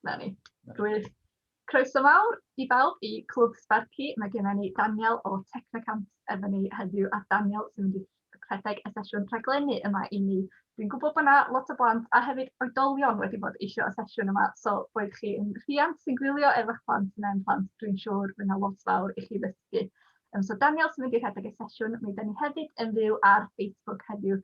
Na ni. Gwych. Croeso mawr i bawb i Clwb Sbarci. Mae gennym ni Daniel o Technocamps efo ni heddiw, a Daniel sy'n mynd i rhedeg y sesiwn rhaglennu yma i ni. Dwi'n gwybod bod yna lot o blant a hefyd oedolion wedi bod eisiau y sesiwn yma, so boed chi yn rhiant sy'n gwylio efo'ch plant neu'n plant, dwi'n siŵr fydd yna lot fawr i chi ddysgu. So Daniel sy'n mynd i rhedeg y sesiwn, mi ydan ni hefyd yn fyw ar Facebook heddiw,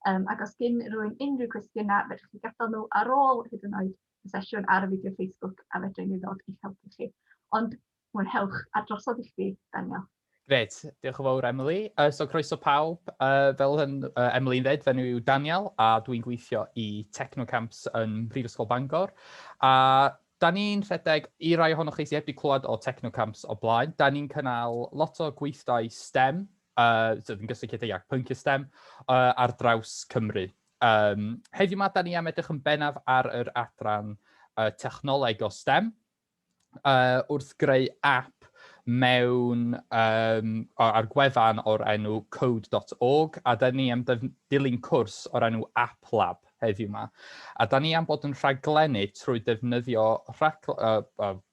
ac os gyn rhywun unrhyw cwestiynau, fedrwch chi gadael nhw ar ôl hyd yn oed y sesiwn ar y fideo Facebook a fedrwn ni ddod i'ch helpu chi. Ond mwynhewch, a drosodd i chdi, Daniel. Grêt, diolch yn fawr Emily. So croeso pawb, fel yn Emily'n dweud, fy enw yw Daniel a dwi'n gweithio i Technocamps yn Mhrifysgol Bangor. A da ni'n rhedeg, i rai ohonoch chi sydd heb wedi clywed o Technocamps o blaen, da ni'n cynnal lot o gweithdai STEM, sydd yn gysylltiedig â pynciau STEM, ar draws Cymru. Heddiw 'ma, da ni am edrych yn bennaf ar yr adran technoleg o STEM, wrth greu app mewn um, ar gwefan o'r enw code.org, a da ni am dilyn cwrs o'r enw App Lab heddiw yma. A da ni am bod yn rhaglennu trwy defnyddio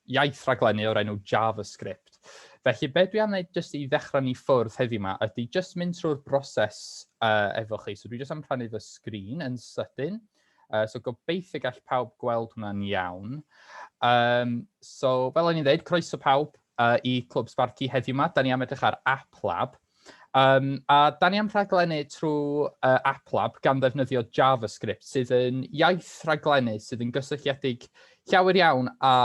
iaith rhaglennu o'r enw JavaScript. Felly be dwi am wneud jyst i ddechrau ni ffwrdd heddiw yma ydy jyst mynd trwy'r broses efo chi. So dwi jyst am rhannu fy sgrin yn sydyn. So gobeithio gall pawb gweld hwnna'n iawn. So fel o'n i'n dweud, croeso pawb i Clwb Sbarci heddiw yma. Da ni am edrych ar App Lab. A da ni am rhaglennu trwy App Lab gan ddefnyddio JavaScript, sydd yn iaith rhaglennu sydd yn gysylltiedig llawer iawn â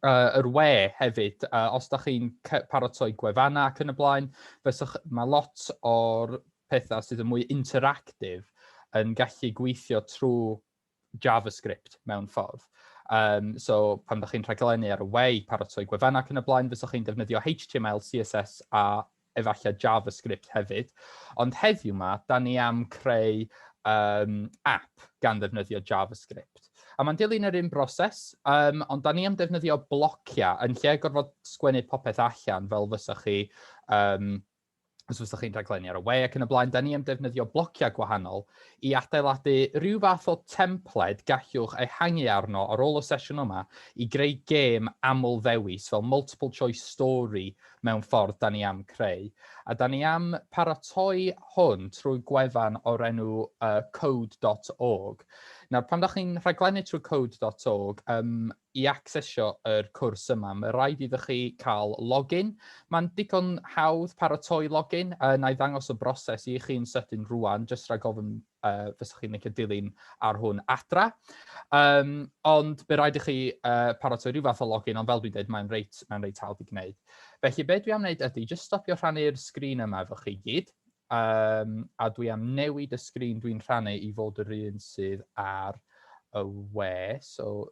yr we hefyd. Os da chi'n paratoi gwefannau ac yn y blaen, fyswch, mae lot o'r pethau sydd yn mwy interactive yn gallu gweithio trwy JavaScript mewn ffordd. So, pan ydych chi'n rhaglennu ar y we i paratoi gwefannau ac yn y blaen, fyswch chi'n defnyddio HTML, CSS a efallai JavaScript hefyd. Ond heddiw yma, da ni am creu app gan ddefnyddio JavaScript. A mae'n dilyn yr un broses, ond da ni am defnyddio blociau yn lle gorfod sgwennu popeth allan fel fysa chi os fysa chi'n rhaglennu ar y we ac yn y blaen, da ni am defnyddio blociau gwahanol i adeiladu rhyw fath o templed gallwch ehangu arno ar ôl y sesiwn yma i greu gêm aml ddewis fel multiple choice story mewn ffordd da ni am creu. A da ni am paratoi hwn trwy gwefan o'r enw code.org. Nawr, pan da chi'n rhaglennu trwy code.org, i acsesio yr cwrs yma, mae rhaid iddo chi cael login. Mae'n digon hawdd paratoi login. Na i ddangos y broses i chi'n sydyn rwan, jyst rhag ofn fyswch chi'n licio dilyn ar hwn adra. Ond bydd rhaid i chi paratoi rhyw fath o login, ond fel dwi'n dweud, mae'n reit hawdd i gwneud. Felly be dwi am wneud ydy, jyst stopio rhannu'r sgrin yma efo chi gyd. A dwi am newid y sgrin dwi'n rhannu i fod yr un sydd ar y we. So,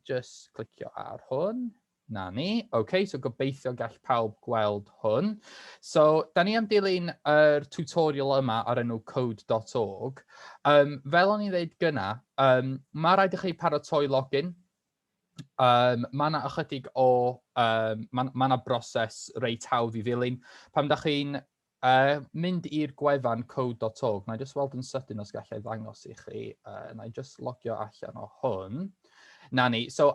just clicio ar hwn. Na ni. OK, so gobeithio gall pawb gweld hwn. So, da ni am dilyn yr tutorial yma ar enw code.org. Fel o'n i'n dweud gyna, mae rhaid i chi paratoi login. Mae yna ychydig o... Mae ma yna broses reit hawdd i ddilyn. Pan da chi'n mynd i'r gwefan code.org, na i jyst weld yn sydyn os gallai ddangos i chi. Na i jyst logio allan o hwn. Na ni, so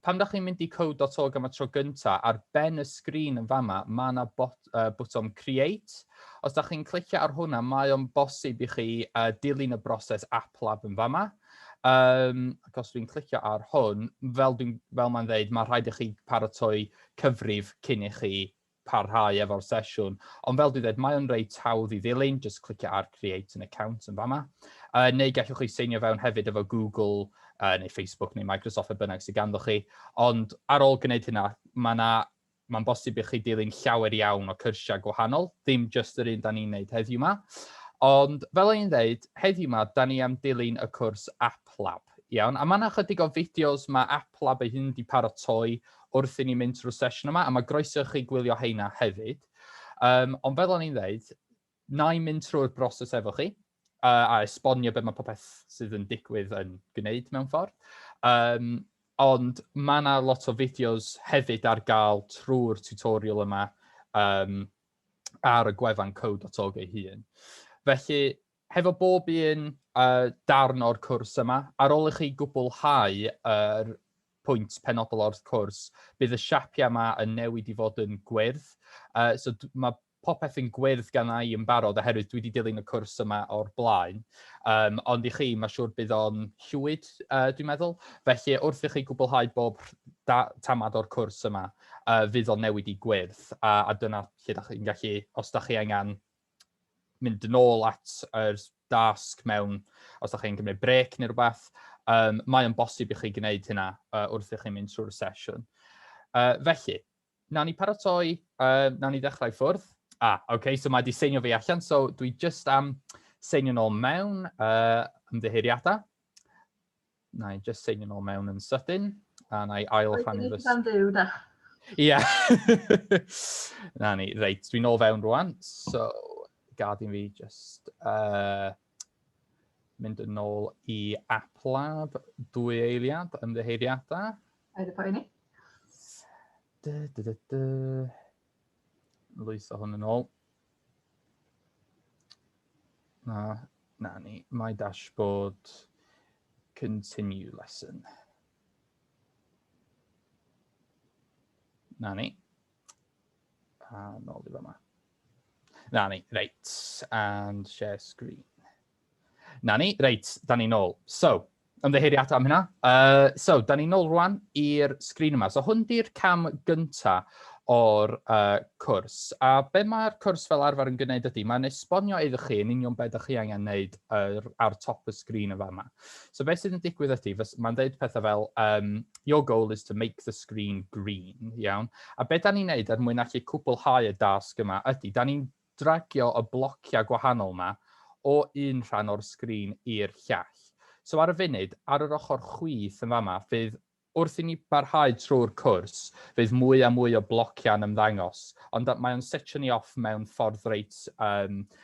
pan da chi'n mynd i code.org am y tro gynta, ar ben y sgrin yn fama, mae yna bwtwm Create. Os da chi'n clicio ar hwnna, mae o'n bosib i chi dilyn y broses App Lab yn fama. Ac os dwi'n clicio ar hwn, fel mae'n dweud, mae rhaid i chi paratoi cyfrif cyn i chi parhau efo'r sesiwn. Ond fel dwi'n dweud, mae o'n reit hawdd i ddilyn, just clicio ar Create an Account yn fama. Neu gallwch chi seinio fewn hefyd efo Google neu Facebook neu Microsoft a bynnag sydd ganddo chi. Ond ar ôl gwneud hynna, mae'n bosib i chi dilyn llawer iawn o cyrsiau gwahanol, ddim just yr un da ni'n neud heddiw yma. Ond fel o'n i'n dweud, heddiw yma, da ni am dilyn y cwrs App Lab. Iawn, a mae yna chydig o fideos mae App Lab ei hun wedi paratoi wrth i ni mynd trwy'r sesiwn yma, a mae groeso i chi gwylio heina hefyd. Ond fel o'n i'n dweud, na i mynd trwy'r broses efo chi, a esbonio beth mae popeth sydd yn digwydd yn gwneud mewn ffordd. Ond mae yna lot o fideos hefyd ar gael trwy'r tutorial yma ar y gwefan code.org ei hun. Felly, hefo bob un darn o'r cwrs yma. Ar ôl i chi gwblhau yr pwynt penodol o'r cwrs, bydd y siapiau yma yn newid i fod yn gwyrdd. So mae popeth yn gwyrdd gan i yn barod oherwydd dwi wedi dilyn y cwrs yma o'r blaen. Ond i chi, mae siŵr bydd o'n llwyd, dwi'n meddwl. Felly, wrth i chi gwblhau bob tamad o'r cwrs yma, fydd o'n newid i gwyrdd. A dyna lle da chi'n gallu, os da chi angen mynd yn ôl at yr dasg mewn, os da chi'n cymryd brec neu rhywbeth, mae o'n bosib i chi gwneud hynna wrth i chi mynd trwy'r sesiwn. Felly, nawn ni paratoi, nawn ni ddechrau ffwrdd. Ah, oce, okay, so mae di seinio fi allan, so dwi just am seinio nôl mewn ymddiheuriadau. Na i just seinio nôl mewn yn sydyn, a na i ail rhannu fy... Am fyw, da. Ie. Na ni, reit, dwi'n nôl fewn rwan, so gad i fi just mynd yn ôl i App Lab, 2 eiliad, ymddiheuriadau. Paid â poeni. Dy, dy, dy, dy. Lwytho hwn yn ôl. Na ni, my dashboard, continue lesson. Na ni. A nôl i fama. Na ni, reit. And share screen. Na ni, reit, da ni nôl. So, ymddiheuriadau am hynna. So, da ni nôl rwan i'r sgrin yma. So, hwn di'r cam gynta o'r cwrs. A be mae'r cwrs fel arfer yn gwneud ydy, mae'n esbonio iddo chi yn union be ydych chi angen wneud ar top y sgrin y fama. So, beth sydd yn digwydd ydy, mae'n dweud pethau fel, your goal is to make the screen green, iawn? A be da ni'n neud er mwyn allu cwblhau y dasg yma ydy, da ni'n dragio y blociau gwahanol yma o un rhan o'r sgrin i'r llall. So ar y funud, ar yr ochr chwith yn fama, fydd wrth i ni barhau trwy'r cwrs, fydd mwy a mwy o blociau'n ymddangos, ond mae o'n setio ni off mewn ffordd reit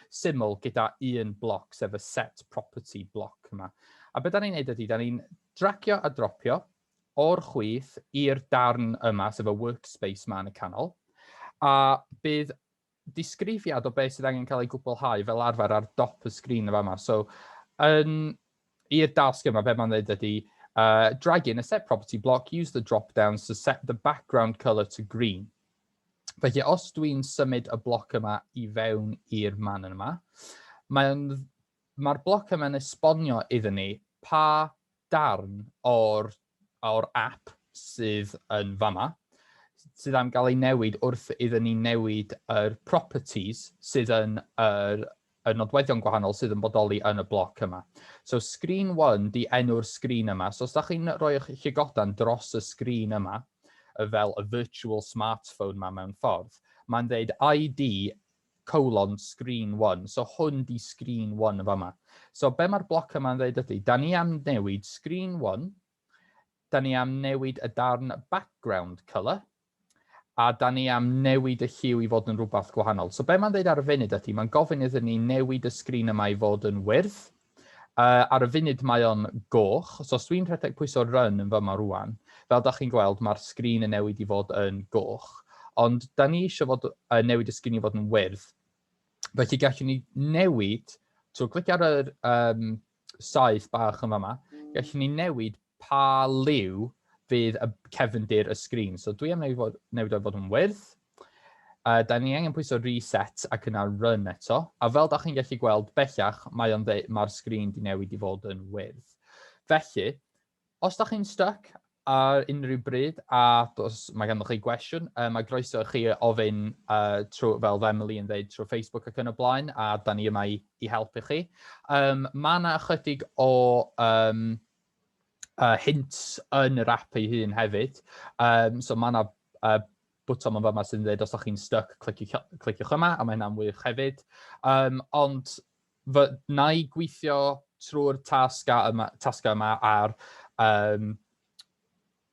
syml gyda un bloc, sef y set property block yma. A beth da ni'n neud ydy, da ni'n dragio a dropio o'r chwith i'r darn yma, sef y workspace yma yn y canol, a bydd disgrifiad o beth sydd angen cael ei gwblhau fel arfer ar dop y sgrin yn fama. So, i'r dasg yma, be mae'n dweud ydy, drag in a set property block, use the drop downs to set the background colour to green. Felly, os dwi'n symud y bloc yma i fewn i'r man yma, mae'r bloc yma'n esbonio iddyn ni pa darn o'r app sydd yn fama, sydd am gael ei newid wrth iddyn ni newid yr properties sydd yn y nodweddion gwahanol sydd yn bodoli yn y bloc yma. So screen 1 di enw'r sgrin yma. So os da chi'n rhoi eich llygodan dros y sgrin yma, fel y virtual smartphone yma mewn ffordd, mae'n dweud ID colon screen 1. So hwn di screen 1 yn fama. So be mae'r bloc yma'n dweud ydy, da ni am newid screen 1, da ni am newid y darn background colour, a da ni am newid y lliw i fod yn rhywbeth gwahanol. So be mae'n dweud ar y funud ydy, mae'n gofyn iddyn ni newid y sgrin yma i fod yn wyrdd. Ar y funud mae o'n goch, so os dwi'n rhedeg pwyso run yn fama rwan, fel da chi'n gweld mae'r sgrin yn newid i fod yn goch, ond da ni eisiau fod, newid y sgrin i fod yn wyrdd. Felly gallwn ni newid, trwy clicio ar yr saeth bach yn fama, gallwn ni newid pa liw fydd y cefndir y sgrin. So dwi am newid o i fod yn wyrdd. Da ni angen pwyso reset ac yna run eto. A fel da chi'n gallu gweld bellach, mae'r sgrin di newid i fod yn wyrdd. Felly, os da chi'n stuck ar unrhyw bryd a mae ganddo chi gwestiwn, mae groeso i chi ofyn trwy, fel Emily yn dweud, trwy Facebook ac yn y blaen, a da ni yma i helpu chi. Mae yna ychydig o hints yn yr app ei hun hefyd. So mae yna bwtwm yn fama sy'n dweud os ydych chi'n stuck, cliciwch yma, a mae hynna'n wych hefyd. Ond na i gweithio trwy'r tasga yma ar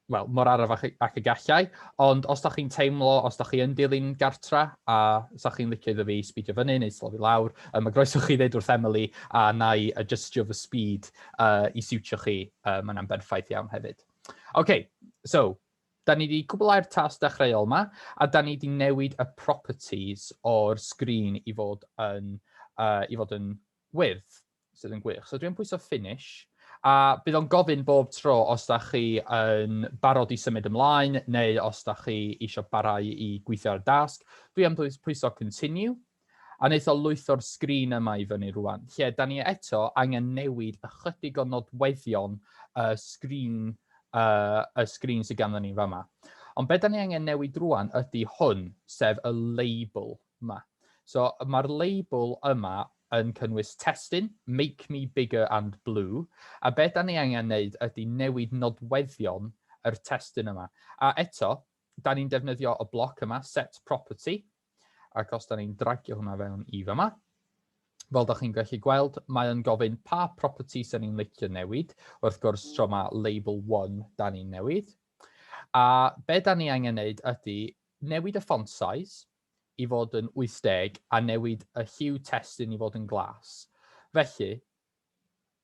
wel, mor araf ac y gallai, ond os da chi'n teimlo, os da chi yn dilyn gartra, a os da chi'n licio iddo fi speedio fyny neu slofi lawr, mae groeso chi ddeud wrth Emily a na i adjustio fy speed i siwtio chi, mae hwnna'n berffaith iawn hefyd. OK, so, da ni wedi cwblhau'r tasg dechreuol yma, a da ni wedi newid y properties o'r sgrin i fod yn wyrdd. sydd yn gwych. So dwi'n pwyso finish, a bydd o'n gofyn bob tro os da chi yn barod i symud ymlaen, neu os da chi eisiau barhau i gweithio ar y dasg. Dwi am pwyso continue, a wneith o lwytho'r sgrin yma i fyny rwan, lle da ni eto angen newid ychydig o nodweddion y sgrin, y sgrin sydd ganddo ni fama. Ond be da ni angen newid rwan ydy hwn, sef y label yma. So mae'r label yma yn cynnwys testun, make me bigger and blue, a be da ni angen wneud ydy newid nodweddion yr testun yma. A eto, da ni'n defnyddio y bloc yma, set property, ac os da ni'n dragio hwnna fewn i fyma, fel da chi'n gallu gweld, mae o'n gofyn pa property sy'n ni'n licio newid. Wrth gwrs, tro ma label 1 da ni'n newid. A be da ni angen wneud ydy newid y font size i fod yn 80 a newid y lliw testun i fod yn glas. Felly,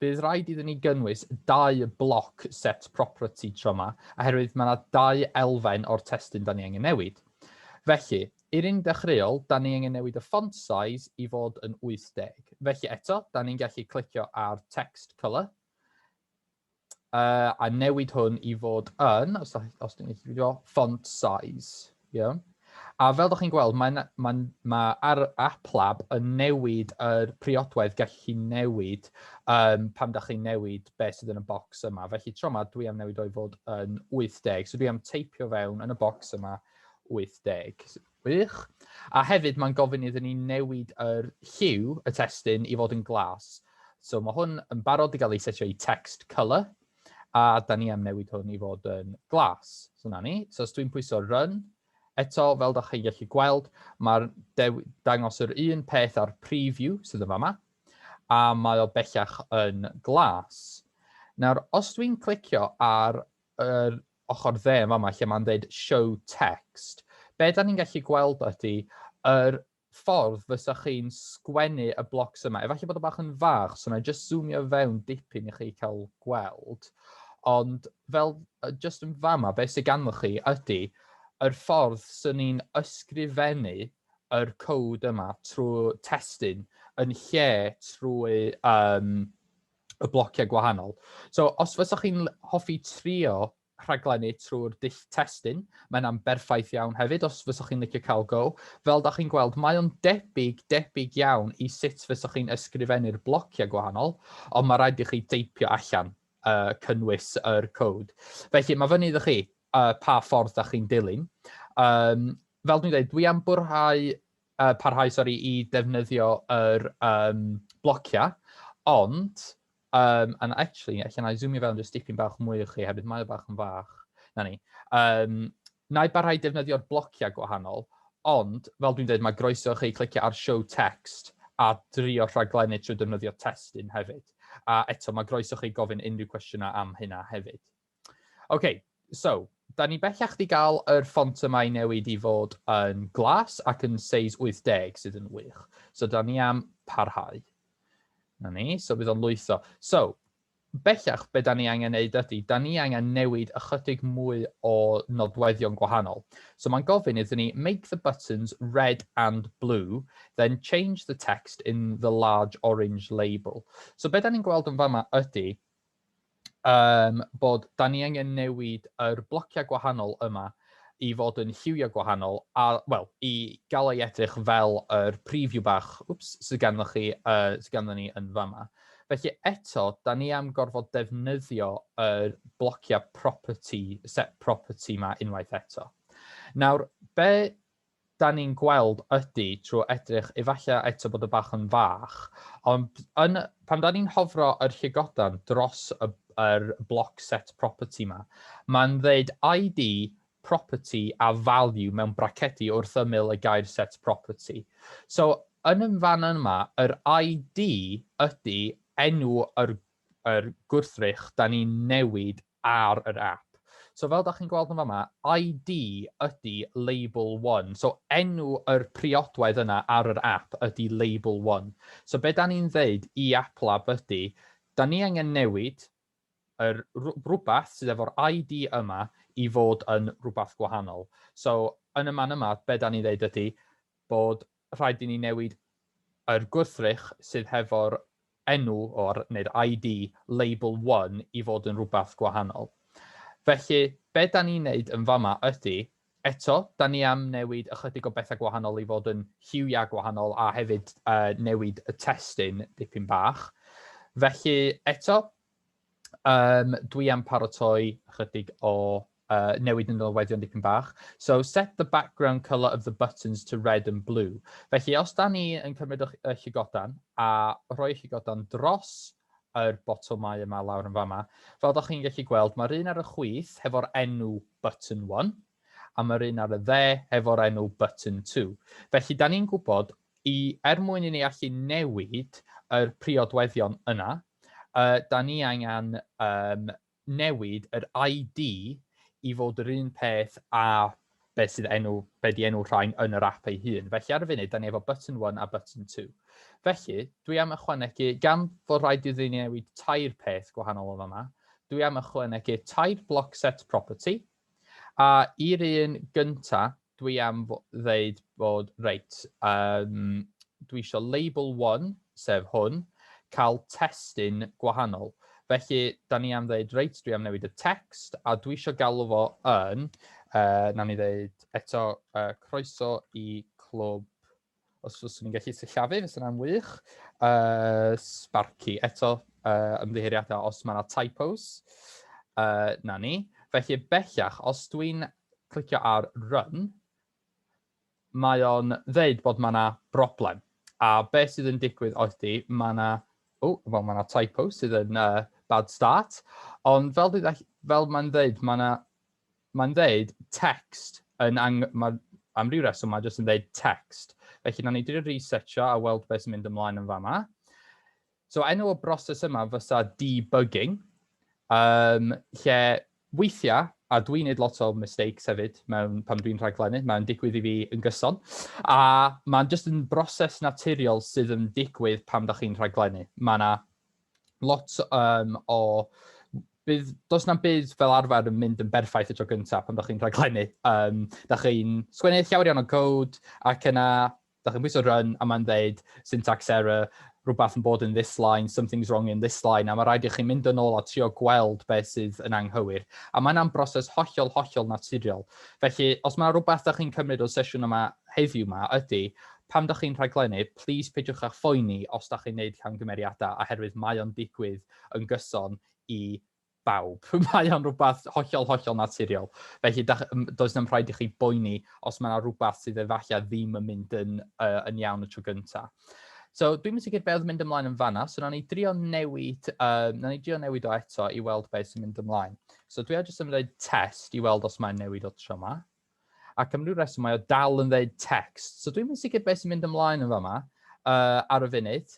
bydd rhaid iddyn ni gynnwys dau bloc set property tro yma, oherwydd mae yna dau elfen o'r testun da ni angen newid. Felly, i'r un dechreuol, da ni angen newid y font size i fod yn 80. Felly eto, da ni'n gallu clicio ar text colour, a newid hwn i fod yn, os dwi'n gallu fideo, font size. Yeah. A fel ydych chi'n gweld, mae, mae, mae ar App Lab yn newid yr priodwedd gallu chi newid pan da chi'n newid beth sydd yn y bocs yma. Felly tro yma dwi am newid o'i fod yn 80. So dwi am teipio fewn yn y bocs yma 80. Wych. A hefyd mae'n gofyn iddyn ni newid yr lliw y testun i fod yn glas. So mae hwn yn barod i gael ei setio i text colour, a da ni am newid hwn i fod yn glas. So na ni. So os dwi'n pwyso run, eto fel da chi'n gallu gweld, mae'r dangos yr un peth ar preview sydd yn fama, a mae o bellach yn glas. Nawr, os dwi'n clicio ar yr ochr dde yn fama lle mae'n dweud show text, be da ni'n gallu gweld ydy yr ffordd fysa chi'n sgwennu y blocs yma. Efallai bod o bach yn fach, so na i just zoomio fewn dipyn i chi cael gweld. Ond fel just yn fama, beth sydd ganddo chi ydy yr ffordd sy'n ni'n ysgrifennu yr code yma trwy testun yn lle trwy y blociau gwahanol. So, os fysa chi'n hoffi trio rhaglennu trwy'r dull testun, mae hynna'n berffaith iawn hefyd os fysa chi'n licio cael go. Fel da chi'n gweld, mae o'n debyg, debyg iawn i sut fysa chi'n ysgrifennu'r blociau gwahanol, ond mae rhaid i chi deipio allan cynnwys yr code. Felly, mae fyny iddo chi pa ffordd da chi'n dilyn. Fel dwi'n dweud, dwi am bwrhau parhau sorry, i defnyddio yr blociau, ond, and actually, allan na i zoomio fewn jyst dipyn bach mwy i chi hefyd, mae o bach yn fach. Na ni. Na i barhau defnyddio'r blociau gwahanol, ond, fel dwi'n dweud, mae groeso i chi clicio ar Show Text a drio rhaglennu trwy defnyddio testun hefyd. A eto, mae groeso chi gofyn unrhyw cwestiynau am hynna hefyd. OK, so, da ni bellach di gael yr ffont yma i newid i fod yn glas ac yn seis 80, sydd yn wych. So, da ni am parhau. Na ni, so bydd o'n lwytho. So, bellach, be da ni angen neud ydy, da ni angen newid ychydig mwy o nodweddion gwahanol. So mae'n gofyn iddyn ni, make the buttons red and blue, then change the text in the large orange label. So be da ni'n gweld yn fama ydy, bod da ni angen newid yr blociau gwahanol yma i fod yn lliwiau gwahanol, a, wel, i gael ei edrych fel yr preview bach, wps, sydd ganddo chi, sydd ganddo ni yn fama. Felly eto, da ni am gorfod defnyddio yr blociau property, set property ma unwaith eto. Nawr, be da ni'n gweld ydy trwy edrych, efallai eto bod y bach yn fach, ond yn, pan da ni'n hofro yr llygodan dros y, yr block set property ma, mae'n dweud ID, property a value mewn bracedi wrth ymyl y gair set property. So, yn y fan yma, yr ID ydy enw yr, yr gwrthrych da ni'n newid ar yr app. So fel da chi'n gweld yn fama, ID ydy label 1. So enw yr priodwedd yna ar yr app ydy label 1. So be da ni'n ddeud i App Lab ydy, da ni angen newid yr rhywbeth sydd efo'r ID yma i fod yn rhywbeth gwahanol. So yn y man yma, be da ni'n ddeud ydy bod rhaid i ni newid yr gwrthrych sydd hefo'r enw o'r, neu'r ID label 1 i fod yn rhywbeth gwahanol. Felly, be da ni'n neud yn fama ydy, eto, da ni am newid ychydig o bethau gwahanol i fod yn lliwiau gwahanol a hefyd newid y testun dipyn bach. Felly, eto, dwi am paratoi ychydig o newid yn nodweddion dipyn bach. So, set the background colour of the buttons to red and blue. Felly, os da ni yn cymryd y llygodan a rhoi y llygodan dros yr botymau yma lawr yn fama, fel da chi'n gallu gweld, mae'r un ar y chwith hefo'r enw button 1, a mae'r un ar y dde hefo'r enw button 2. Felly, da ni'n gwybod, er mwyn i ni allu newid yr priodweddion yna, da ni angen newid yr ID i fod yr un peth a beth sydd enw, be di enw rhain yn yr app ei hun. Felly ar y funud, da ni efo button 1 a button 2. Felly, dwi am ychwanegu, gan fod rhaid iddi ni newid tair peth gwahanol o fama, dwi am ychwanegu tair block set property, a i'r un gynta, dwi am ddeud bod, reit, dwi eisiau label 1, sef hwn, cael testun gwahanol. Felly, da ni am ddeud, reit, dwi am newid y text, a dwi eisiau galw fo yn, nawn ni ddeud eto, croeso i clwb, os fyswn i'n gallu sillafu, fysa hwnna'n wych. Sparky, eto, ymddiheuriadau os mae yna typos. Na ni. Felly bellach, os dwi'n clicio ar run, mae o'n ddeud bod mae yna broblem. A beth sydd yn digwydd ydy, mae yna, oh, well, mae yna typo sydd yn bad start, ond fel mae'n ddeud, mae yna, mae'n ddeud text yn ang, ma, am ryw reswm mae jyst yn ddeud text. Felly, nawn ni drio resetio a weld beth sy'n mynd ymlaen yn fama. So enw y broses yma fysa debugging, lle weithiau, a dwi'n neud lot o mistakes hefyd mewn, pan dwi'n rhaglennu, mae'n digwydd i fi yn gyson, a mae'n jyst yn broses naturiol sydd yn digwydd pan da chi'n rhaglennu. Mae yna lot o... Bydd, does na'm byd fel arfer yn mynd yn berffaith y tro gyntaf pan da chi'n rhaglennu. Da chi'n sgwennu llawer iawn o code ac yna da chi'n pwyso run a mae'n dweud syntax error, rhywbeth yn bod in this line, something's wrong in this line, a mae rhaid i chi mynd yn ôl a trio gweld beth sydd yn anghywir. A mae hynna'n broses hollol, hollol naturiol. Felly, os mae rhywbeth da chi'n cymryd o'r sesiwn yma heddiw yma ydy, pan da chi'n rhaglennu, please peidiwch â phoeni os da chi'n neud camgymeriadau, oherwydd mae o'n digwydd yn gyson i bawb. Mae o'n rhywbeth hollol, hollol naturiol. Felly, does na'm rhaid i chi boeni os mae yna rhywbeth sydd efallai ddim yn mynd yn iawn y tro gyntaf. So, dwi'n mynd sicr beth oedd yn mynd ymlaen yn fanna, so nawn ni drio newid, nawn ni drio newid o eto i weld beth sy'n mynd ymlaen. So, dwi jyst yn dweud test i weld os mae'n newid o tro yma. Ac am ryw reswm mae o dal yn dweud text. So dwi'n mynd sicr beth sy'n mynd ymlaen yn fama ar y funud.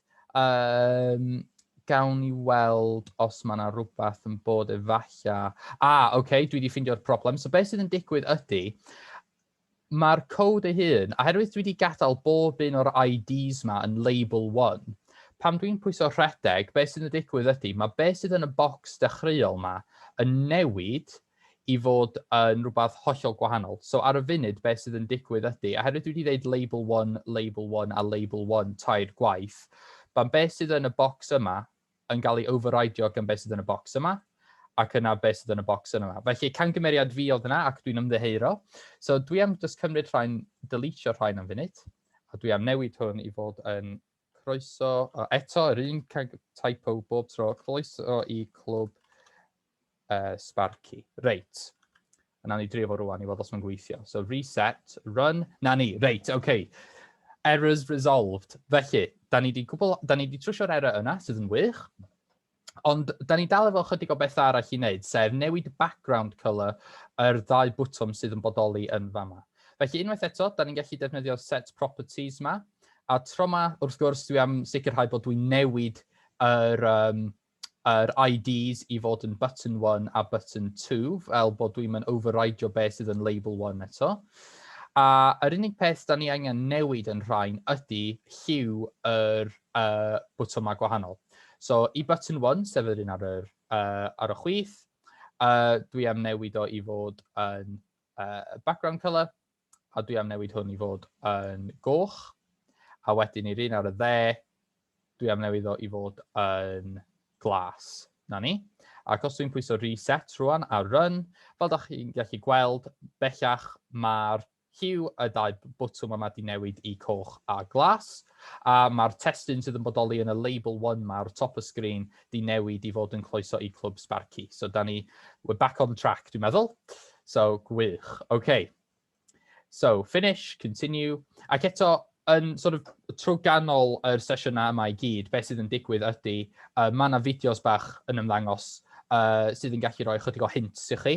Gawn ni weld os mae yna rhywbeth yn bod efallai. Ah, oce, okay, dwi wedi ffeindio'r problem. So beth sydd yn digwydd ydy, mae'r code ei hun, oherwydd dwi wedi gadael bob un o'r IDs ma yn label 1, pan dwi'n pwyso rhedeg, beth sydd yn digwydd ydy, mae beth sydd yn y bocs dechreuol ma yn newid i fod yn rhywbeth hollol gwahanol. So ar y funud, beth sydd yn digwydd ydy, oherwydd dwi wedi dweud label 1, label 1 a label 1 tair gwaith, ban beth sydd yn y bocs yma yn cael ei overrideio gan beth sydd yn y bocs yma, ac yna beth sydd yn y bocs yma. Felly camgymeriad fi oedd yna ac dwi'n ymddiheuro. So dwi am just cymryd rhain, deletio rhain am funud, a dwi am newid hwn i fod yn croeso, eto yr un typo bob tro, croeso i clwb Sparky. Reit. A nawn ni drio fo rwan i weld os mae'n gweithio. So reset, run, na ni, reit, oce. Okay. Errors resolved. Felly, da ni di, gwbl, da ni di trwsio'r error yna, sydd yn wych. Ond da ni dal efo chydig o bethau arall i wneud, sef newid background colour yr ddau bwtwm sydd yn bodoli yn fama. Felly unwaith eto, da ni'n gallu defnyddio set properties ma. A tro ma, wrth gwrs, dwi am sicrhau bod dwi'n newid yr IDs i fod yn button 1 a button 2, fel bod dwi'n mynd overrideio beth sydd yn label 1 eto. A yr unig peth da ni angen newid yn rhain ydy lliw yr bwtymau gwahanol. So i button 1, sef yr un ar y chwith, dwi am newid o i fod yn background colour, a dwi am newid hwn i fod yn goch. A wedyn i'r un ar y dde, Dwi am newid o i fod yn glas. Na ni. Ac os dwi'n pwyso reset rwan a run, fel da chi'n gallu gweld, bellach mae'r lliw y ddau bwtwm yma di newid i coch a glas, a mae'r testun sydd yn bodoli yn y label 1 ma ar top y sgrin di newid i fod yn cloeso i Clwb Sparky. So da ni, we're back on track dwi'n meddwl. So gwych. OK. So finish, continue. Ac eto, yn sort of trwy ganol yr sesiynau yma i gyd, beth sydd yn digwydd ydy, mae yna fideos bach yn ymddangos sydd yn gallu rhoi chydig o hints i chi.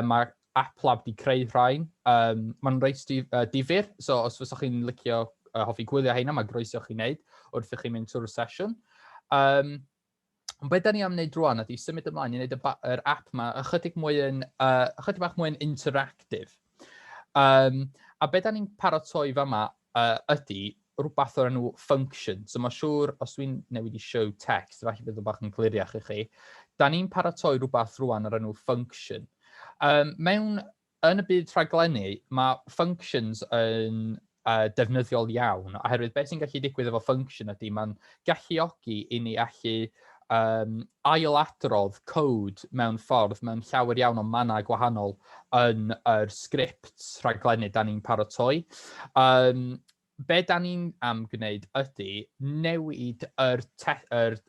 Mae App Lab di creu rhain. Maen nhw'n reit difyr, so os fyswch chi'n licio hoffi gwylio heina, mae groeso chi wneud wrth i chi mynd trwy'r sesiwn. Ond beth da ni am wneud rwan ydy symud ymlaen i wneud yr app yma ychydig, mwy yn, ychydig bach mwy yn interactive. A beth da ni'n paratoi fama ydy rhywbeth o'r enw function. So mae'n siŵr, os dwi'n newid i show text, falle bydd o bach yn gliriach i chi. Da ni'n paratoi rhywbeth rwan o'r enw function. Mewn yn y byd rhaglennu, mae functions yn defnyddiol iawn, oherwydd beth sy'n gallu digwydd efo function ydy mae'n galluogi i ni allu ailadrodd code mewn ffordd mewn llawer iawn o mannau gwahanol yn yr sgripts rhaglennu da ni'n paratoi. Be da ni'n am gwneud ydy newid yr, yr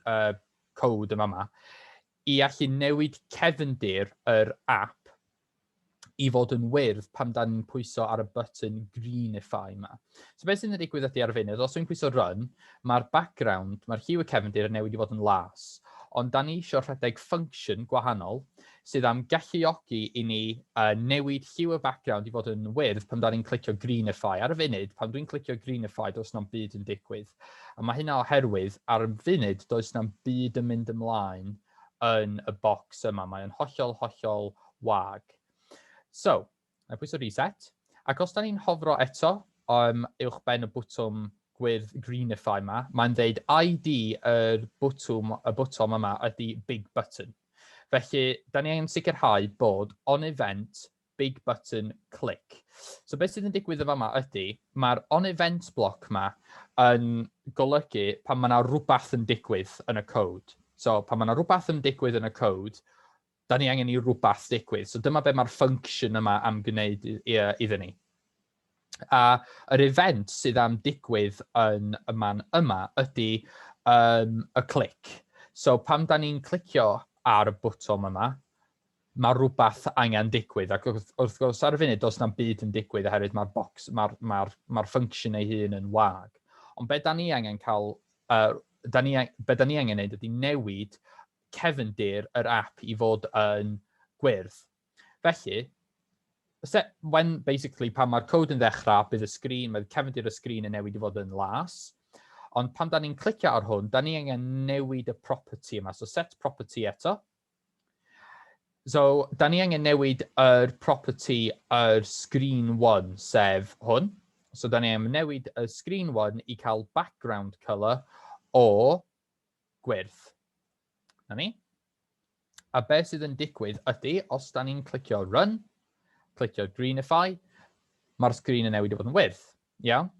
code yma yma i allu newid cefndir yr app i fod yn wyrdd pan da ni'n pwyso ar y button Greenify yma. So beth sy'n digwydd ydy ar y funud, os dwi'n pwyso run, mae'r background, mae'r lliw y cefndir yn newid i fod yn las. Ond da ni eisiau rhedeg function gwahanol sydd am galluogi i ni newid lliw y background i fod yn wyrdd pan da ni'n clicio Greenify. Ar y funud, pan dwi'n clicio Greenify, does na'm byd yn digwydd. A mae hynna oherwydd ar y funud does na'm byd yn mynd ymlaen yn y bocs yma. Mae'n hollol, hollol wag. So, na pwyso reset. Ac os da ni'n hofro eto uwch ben y bwtwm gwyrdd Greenify yma, mae'n dweud ID yr bwtwm, y bwtwm yma ydy big button. Felly, da ni angen sicrhau bod on event big button click. So beth sydd yn digwydd yn fama ydy, mae'r on event block ma yn golygu pan mae yna rhywbeth yn digwydd yn y code. So pan mae yna rhywbeth yn digwydd yn y code, da ni angen i rhywbeth digwydd. So dyma be mae'r function yma am gwneud iddyn ni. A yr event sydd am digwydd yn y man yma ydy y click. So pan da ni'n clicio ar y bwtwm yma, mae rhywbeth angen digwydd. Ac wrth gwrs ar y funud, does na'm byd yn digwydd oherwydd mae'r box, mae'r ma ma function ei hun yn wag. Ond be da ni angen cael, da ni, be da ni angen neud ydy newid cefndir yr app i fod yn gwyrdd. Felly, set, when basically pan mae'r code yn ddechrau, bydd y sgrin, mae'r cefndir y sgrin yn newid i fod yn las. Ond pan da ni'n clicio ar hwn, da ni angen newid y property yma. So set property eto. So, da ni angen newid yr property yr screen 1, sef hwn. So, da ni angen newid y screen 1 i cael background colour o gwyrdd. Na ni. A beth sydd yn digwydd ydy, os da ni'n clicio run, clicio greenify, mae'r sgrin yn newid i fod yn wyrdd. Iawn?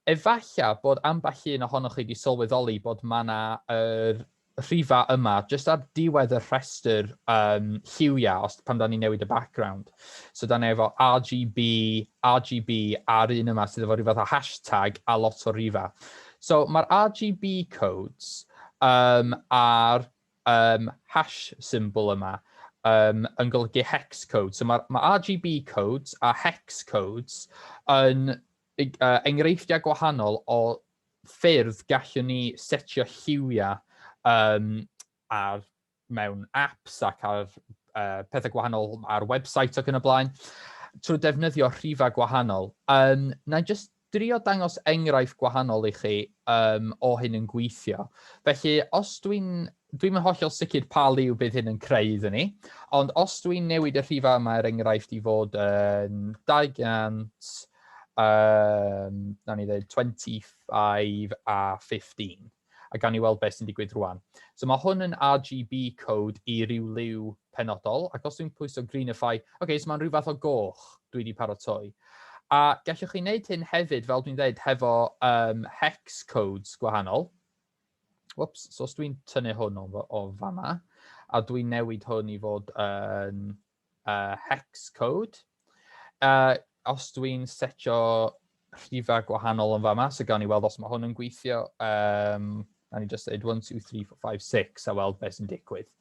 Efalla bod ambell un ohonoch chi wedi sylweddoli bod mae yna yr rhifa yma jyst ar diwedd y rhestr lliwiau os pan da ni'n newid y background. So da ni efo RGB, RGB a'r un yma sydd efo rhyw fath o hashtag a lot o rifa. So mae'r RGB codes a'r hash symbol yma yn golygu hex code. So mae RGB codes a hex codes yn enghreifftiau gwahanol o ffyrdd gallwn ni setio lliwiau ar mewn apps ac ar pethau gwahanol ar website ac yn y blaen, trwy defnyddio rhifau gwahanol. Na i jyst drio dangos enghraifft gwahanol i chi o hyn yn gweithio. Felly, os dwi'n dwi'n yn hollol sicr pa liw bydd hyn yn creu iddyn ni, ond os dwi'n newid y rhifau yma er enghraifft i fod yn 200, nawn ni ddweud 25 a 15, a gawn ni weld beth sy'n digwydd rwan. So mae hwn yn RGB code i ryw liw penodol, ac os dwi'n pwyso Greenify, oce, okay, so mae'n rhyw fath o goch dwi wedi paratoi. A gallwch chi wneud hyn hefyd, fel dwi'n dweud, hefo hex codes gwahanol. Whoops, so os dwi'n tynnu hwn o fama, a dwi'n newid hwn i fod yn hex code, os dwi'n setio rhifau gwahanol yn fama, so gawn ni weld os mae hwn yn gweithio, na ni just dweud 1, 2, 3, 4, 5, 6 a weld beth sy'n digwydd.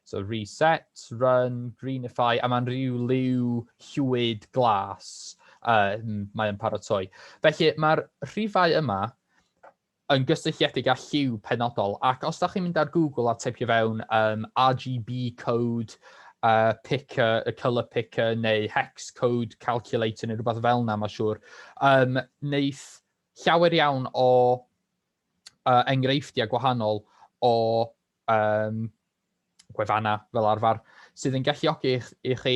So reset, run, greenify, a mae'n rhyw liw llwyd glas mae'n paratoi. Felly mae'r rhifau yma yn gysylltiedig â lliw penodol, ac os da chi'n mynd ar Google a teipio fewn RGB code, picker, y colour picker neu hex code calculator neu rhywbeth fel yna, mae'n siŵr, neith llawer iawn o enghreifftiau gwahanol o gwefannau fel arfer, sydd yn galluogi i chi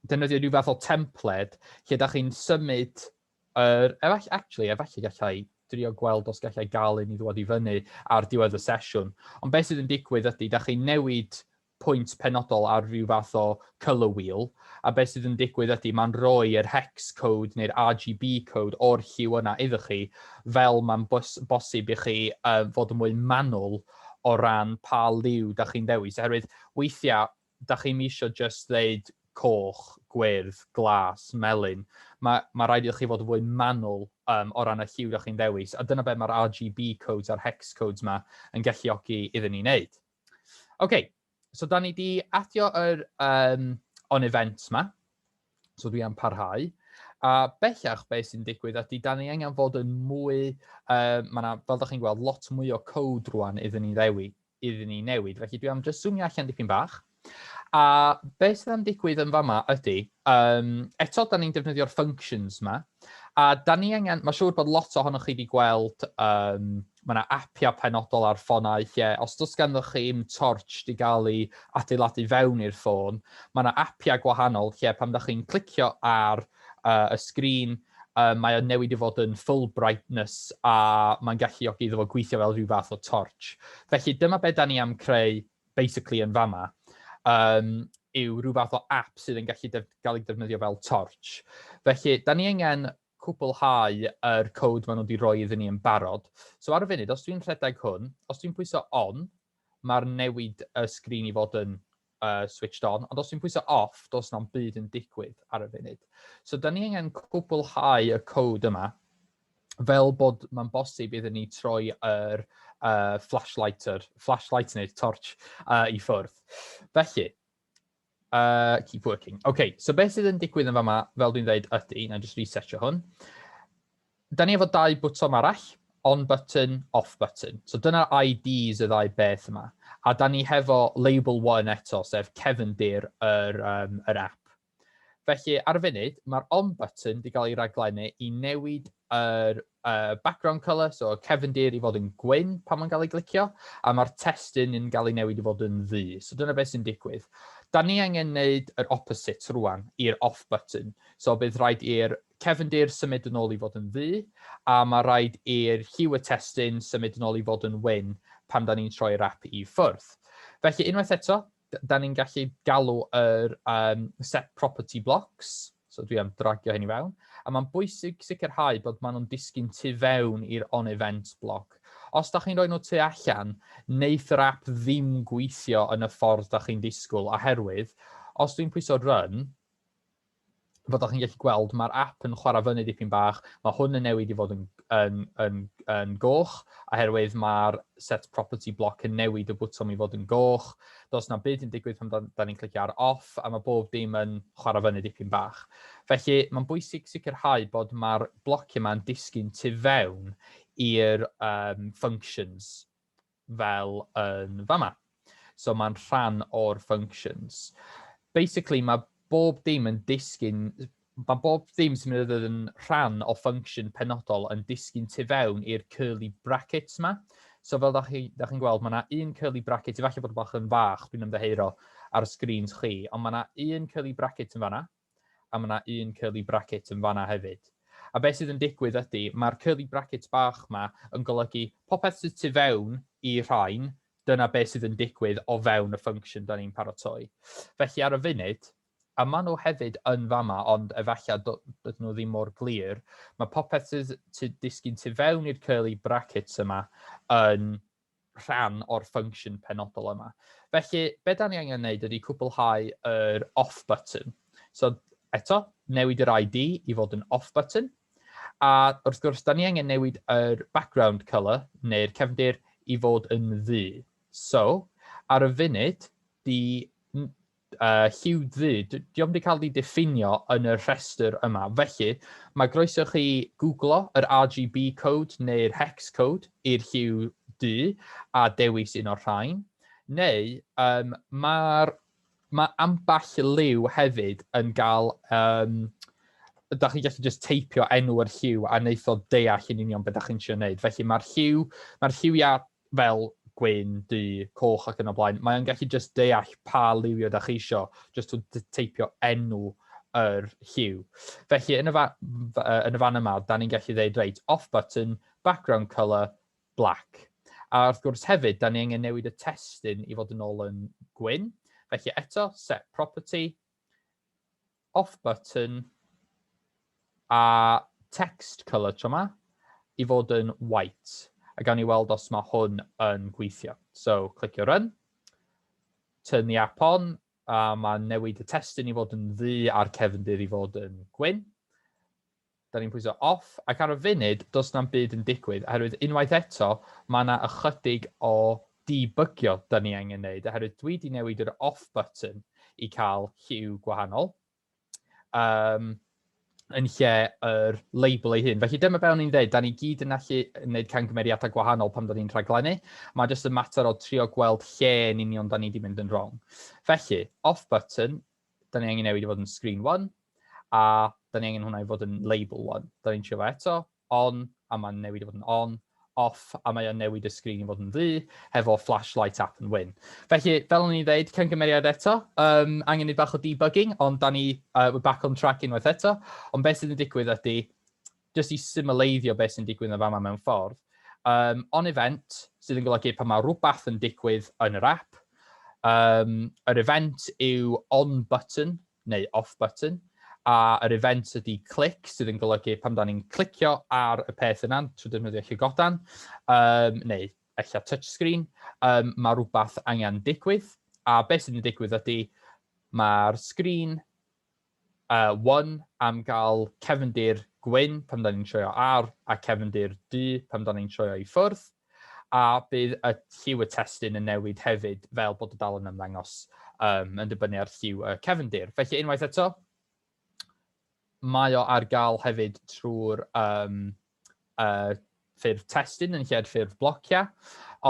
defnyddio rhyw fath o templed lle da chi'n symud yr... Efallai, actually, efallai gallai drio gweld os gallai gael un i ddod i fyny ar diwedd y sesiwn. Ond beth sydd yn digwydd ydy, da chi'n newid pwynt penodol ar ryw fath o colour wheel, a beth sydd yn digwydd ydy mae'n rhoi yr hex code neu'r RGB code o'r lliw yna iddo chi, fel mae'n bosib i chi fod yn mwy manwl o ran pa liw da chi'n dewis. Oherwydd weithiau, da chi'm isio just ddeud coch, gwyrdd, glas, melyn. Mae rhaid i chi fod yn fwy manwl o ran y lliw da chi'n dewis, a dyna beth mae'r RGB codes a'r hex codes ma yn galluogi iddyn ni wneud. OK, so da ni di adio yr on event ma, so dwi am parhau. A bellach beth sy'n digwydd ydy, da ni angen fod yn mwy, mae yna, fel da chi'n gweld, lot mwy o code rwan iddyn ni ddewi, iddyn ni newid. Felly dwi am just zoomio allan dipyn bach. A beth sydd am digwydd yn fama ydy, eto da ni'n defnyddio'r functions ma, a da ni angen, mae'n siŵr bod lot ohonoch chi wedi gweld, mae yna apiau penodol ar ffonau lle, os does ganddo chi im torch di gael ei adeiladu fewn i'r ffôn, mae yna apiau gwahanol lle pan da chi'n clicio ar y sgrin, mae o'n newid i fod yn full brightness a mae'n galluogi iddo fo gweithio fel rhyw fath o torch. Felly dyma be da ni am creu basically yn fama, yw rhyw fath o app sydd yn gallu gael ei defnyddio fel torch. Felly, da ni angen cwblhau yr code maen nhw wedi rhoi iddyn ni yn barod. So ar y funud, os dwi'n rhedeg hwn, os dwi'n pwyso on, mae'r newid y sgrin i fod yn switched on, ond os dwi'n pwyso off, does na'm byd yn digwydd ar y funud. So da ni angen cwblhau y code yma, fel bod mae'n bosib iddyn ni troi yr flashlight neu'r torch i ffwrdd. Felly, keep working. OK, so beth sydd yn digwydd yn fama, fel dwi'n dweud, ydy, na just resetio hwn. Da ni efo dau bwtwm arall, on button, off button. So dyna IDs y ddau beth yma. A da ni hefo label 1 eto, sef cefndir yr app. Felly, ar y funud, mae'r on button wedi cael ei raglennu i newid yr background colour, so cefndir i fod yn gwyn pan mae'n cael ei glicio, a mae'r testun yn cael ei newid i fod yn ddu. So dyna beth sy'n digwydd. Da ni angen wneud yr opposite rwan i'r off button. So bydd rhaid i'r cefndir symud yn ôl i fod yn ddu, a mae rhaid i'r lliw y testun symud yn ôl i fod yn wyn pan da ni'n troi'r app i ffwrdd. Felly, unwaith eto, da ni'n gallu galw yr set property blocks, so dwi am dragio hyn i fewn, a mae'n bwysig sicrhau bod maen nhw'n disgyn tu fewn i'r on event block. Os da chi'n rhoi nhw tu allan, neith yr app ddim gweithio yn y ffordd da chi'n disgwyl, oherwydd os dwi'n pwyso run, fel da chi'n gallu gweld, mae'r app yn chwarae fyny dipyn bach, mae hwn yn newid i fod yn goch, oherwydd mae'r set property block yn newid y bwtwm i fod yn goch. Does na byd yn digwydd pan da ni'n clicio ar off, a mae bob dim yn chwarae fyny dipyn bach. Felly, mae'n bwysig sicrhau bod mae'r blociau yma'n disgyn tu fewn i'r functions fel yn fama. So mae'n rhan o'r functions. Basically, mae bob dim yn disgyn, mae bob dim sy'n mynd i ddod yn rhan o function penodol yn disgyn tu fewn i'r curly brackets yma. So fel da chi'n gweld, mae yna un curly bracket, efallai bod bach yn fach, dwi'n ymddiheuro ar y screens chi, ond mae yna un curly bracket yn fanna, a mae yna un curly bracket yn fanna hefyd. A beth sydd yn digwydd ydy, mae'r curly brackets bach yma yn golygu popeth sydd tu fewn i rhain, dyna beth sydd yn digwydd o fewn y function da ni'n paratoi. Felly ar y funud, a maen nhw hefyd yn fama, ond efallai dydyn nhw ddim mor glir, mae popeth sydd disgyn tu fewn i'r curly brackets yma yn rhan o'r function penodol yma. Felly, be da ni angen wneud ydy cwblhau yr off button. So, eto, newid yr ID i fod yn off button. A wrth gwrs, da ni angen newid yr background colour, neu'r cefndir, i fod yn ddu. So, ar y funud, di lliw ddu, diolch wedi cael ei diffinio yn y rhestr yma. Felly, mae groeso chi googlo yr RGB code neu'r hex code i'r lliw du a dewis un o'r rhain. Neu, mae'r mae ambell liw hefyd yn gael. Da chi'n gallu just teipio enw yr lliw a wneith o deall yn union beth da chi'n trio wneud. Felly mae'r lliwiau fel gwyn, du, coch ac yn y blaen, mae o'n gallu just deall pa liwio da chi isio, just to teipio enw yr lliw. Felly yn y fan yma, da ni'n gallu dweud, reit, off button, background colour, black. A wrth gwrs hefyd, da ni angen newid y testun i fod yn ôl yn gwyn. Felly eto, set property, off button, a text colour tro yma, i fod yn white. A gawn ni weld os mae hwn yn gweithio. So, clicio run, turn the app on, a mae'n newid y testun i fod yn ddu a'r cefndir i fod yn gwyn. Da ni'n pwyso off, ac ar y funud, does na'm byd yn digwydd, oherwydd unwaith eto, mae yna ychydig o debygio da ni angen wneud, oherwydd dwi wedi newid yr off button i cael lliw gwahanol yn lle yr label ei hun. Felly dyma be o'n i'n dweud, da ni gyd yn gallu gwneud camgymeriadau gwahanol pan da ni'n rhaglennu. Mae jyst yn mater o trio gweld lle yn union da ni wedi mynd yn wrong. Felly, off button, da ni angen newid i fod yn screen 1, a da ni angen hwnna i fod yn label 1. Da ni'n trio fo eto, on, a mae'n newid i fod yn on, off, a mae o'n newid y sgrin i fod yn ddu, hefo flashlight app yn wyn. Felly, fel o'n i'n dweud, cymgymeriad eto, angen neud bach o debugging, ond da ni, we're back on track unwaith eto. Ond beth sydd yn digwydd ydy, jyst i symleiddio beth sy'n digwydd yn fama mewn ffordd, on event, sydd yn golygu pan mae rhywbeth yn digwydd yn yr app, yr event yw on button, neu off button, a yr event ydy click, sydd yn golygu pan da ni'n clicio ar y peth yna trwy defnyddio llygodan, neu ella touchscreen, mae rhywbeth angen digwydd, a beth sydd yn digwydd ydy mae'r screen one am gael cefndir gwyn pan da ni'n troio ar, a cefndir du pan da ni'n troio i ffwrdd, a bydd y lliw y testun yn newid hefyd fel bod y dal yn ymddangos yn dibynnu ar lliw y cefndir. Felly unwaith eto, mae o ar gael hefyd trwy'r ffurf testun yn lle'r ffurf blociau,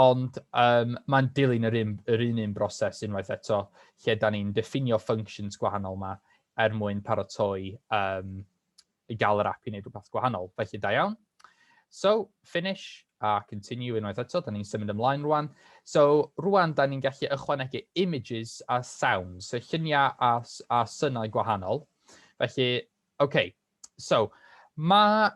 ond mae'n dilyn yr un broses unwaith eto, lle da ni'n diffinio functions gwahanol yma er mwyn paratoi i gael yr app i wneud rhywbeth gwahanol. Felly da iawn. So, finish a continue unwaith eto, da ni'n symud ymlaen rwan. So, rwan da ni'n gallu ychwanegu images a sounds, so lluniau a synau gwahanol. Felly, okay, so mae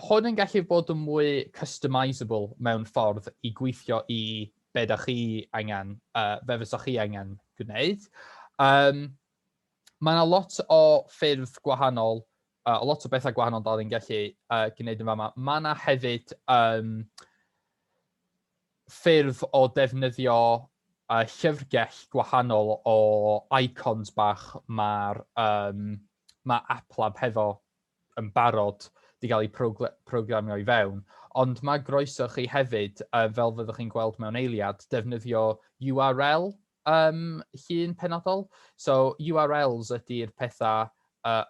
hwn yn gallu bod yn mwy customisable mewn ffordd i gweithio i be da chi angen, fe fysa chi angen gwneud. Mae yna lot o ffyrdd gwahanol, lot o bethau gwahanol da ni'n gallu gwneud yn fama. Mae yna hefyd ffyrdd o defnyddio llyfrgell gwahanol o icons bach mae'r mae AppLab hefo yn barod di gael ei programio i fewn. Ond mae groeso chi hefyd, fel fyddwch chi'n gweld mewn eiliad, defnyddio URL llun penodol. So URLs ydy'r pethau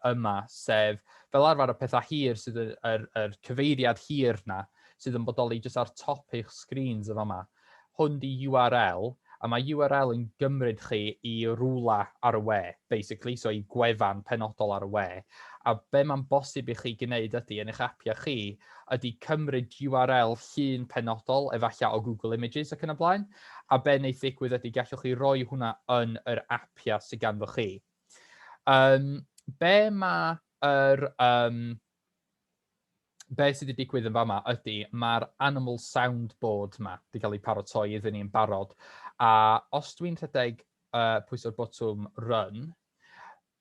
yma, sef fel arfer y pethau hir sydd yr cyfeiriad hir na, sydd yn bodoli jyst ar top eich screens yn fama. Hwn di URL, a mae URL yn gymryd chi i rwla ar y we, basically, so i gwefan penodol ar y we. A be mae'n bosib i chi gwneud ydy, yn eich apiau chi, ydy cymryd URL llun penodol, efallai o Google Images ac yn y blaen, a be wneith ddigwydd ydy gallwch chi roi hwnna yn yr apiau sydd ganddo chi. Be mae yr... Be sydd wedi digwydd yn fama ydy mae'r animal soundboard yma wedi cael ei paratoi iddyn ni yn barod. A os dwi'n rhedeg pwyso'r botwm run,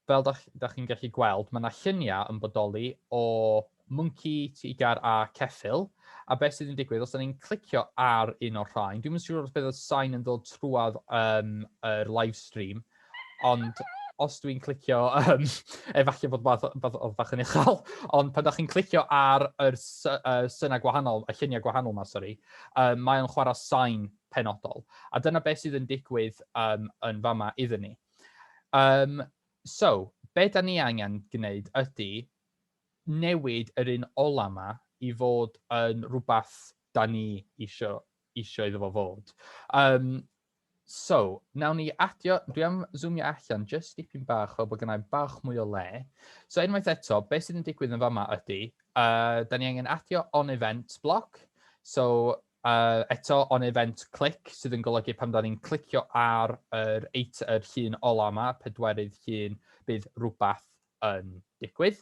fel da, da chi'n gallu gweld, mae yna lluniau yn bodoli o mwnci, teigar a ceffyl. A beth sydd yn digwydd, os da ni'n clicio ar un o'r rhain, dwi'n yn siŵr os bydd y sain yn dod trwad yr live stream, ond os dwi'n clicio, efallai bod bach, bach, bach yn uchel, ond pan da chi'n clicio ar yr synau gwahanol, y lluniau gwahanol yma, sori, mae o'n chwarae sain penodol. A dyna beth sydd yn digwydd yn fama iddyn ni. So, be da ni angen gwneud ydy newid yr un ola yma i fod yn rhywbeth da ni isio, isio iddo fo fod. So, nawn ni adio, dwi am zoomio allan just dipyn bach fel bod gennau bach mwy o le. So unwaith eto, beth sydd yn digwydd yn fama ydy, da ni angen adio on event block. So eto, on event click, sydd yn golygu pan da ni'n clicio ar yr, eit, yr llun ola yma, pedwerydd llun, bydd rhywbeth yn digwydd.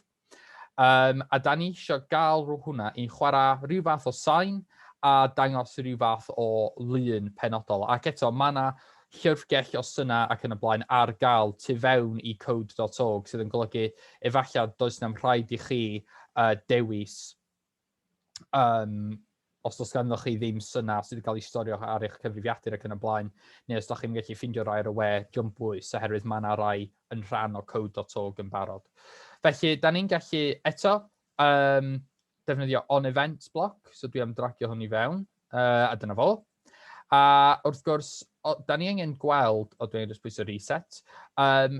A da ni eisiau gael rhyw hwnna i chwarae rhyw fath o sain a dangos rhyw fath o lun penodol. Ac eto, mae yna llyfrgell o synau ac yn y blaen ar gael tu fewn i code.org, sydd yn golygu efallai does na'm rhaid i chi dewis os does ganddo chi ddim syna sydd wedi cael ei storio ar eich cyfrifiadur ac yn y blaen, neu os da chi'n gallu ffindio rai ar y we, diolch bwys, oherwydd mae yna rai yn rhan o code.org yn barod. Felly, da ni'n gallu eto defnyddio on-event block, so dwi am dragio hwn i fewn, a dyna fo. A wrth gwrs, o, da ni angen gweld, o dwi'n just pwyso reset,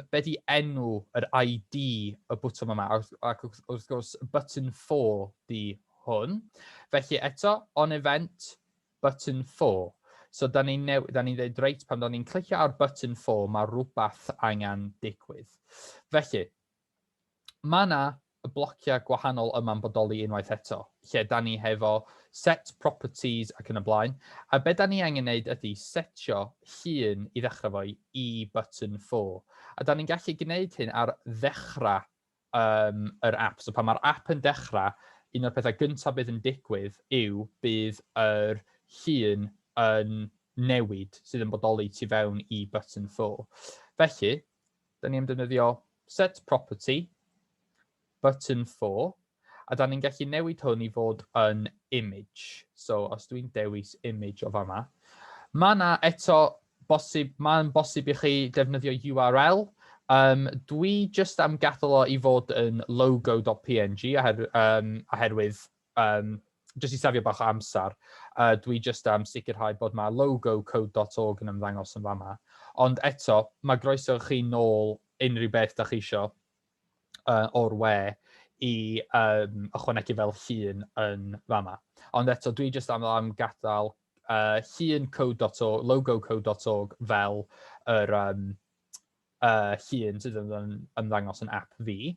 be di enw yr ID y bwtwm yma, ac wrth gwrs button 4 di hwn. Felly eto, on event, button 4. So da ni'n da ni dweud, reit, pan da ni'n clicio ar button 4, mae rhywbeth angen digwydd. Felly, mae yna y blociau gwahanol yma'n bodoli unwaith eto, lle da ni hefo set properties ac yn y blaen. A be da ni angen wneud ydy setio llun i ddechrau fo i button 4. A da ni'n gallu gwneud hyn ar ddechrau yr app. So pan mae'r app yn dechrau, un o'r pethau gyntaf bydd yn digwydd yw bydd yr llun yn newid sydd yn bodoli tu fewn i button 4. Felly, da ni am defnyddio set property button 4, a da ni'n gallu newid hwn i fod yn image. So, os dwi'n dewis image o fama, mae yna eto bosib, mae'n bosib i chi defnyddio URL. Dwi just am gadael o i fod yn logo.png oherwydd jyst i safio bach o amser, dwi jyst am sicrhau bod mae logo code.org yn ymddangos yn fama. Ond eto, mae groeso chi nôl unrhyw beth da chi isio o'r we i ychwanegu fel llun yn fama. Ond eto, dwi jyst am gadael llun code.org, logo code.org fel yr llun sydd yn ymddangos yn app fi.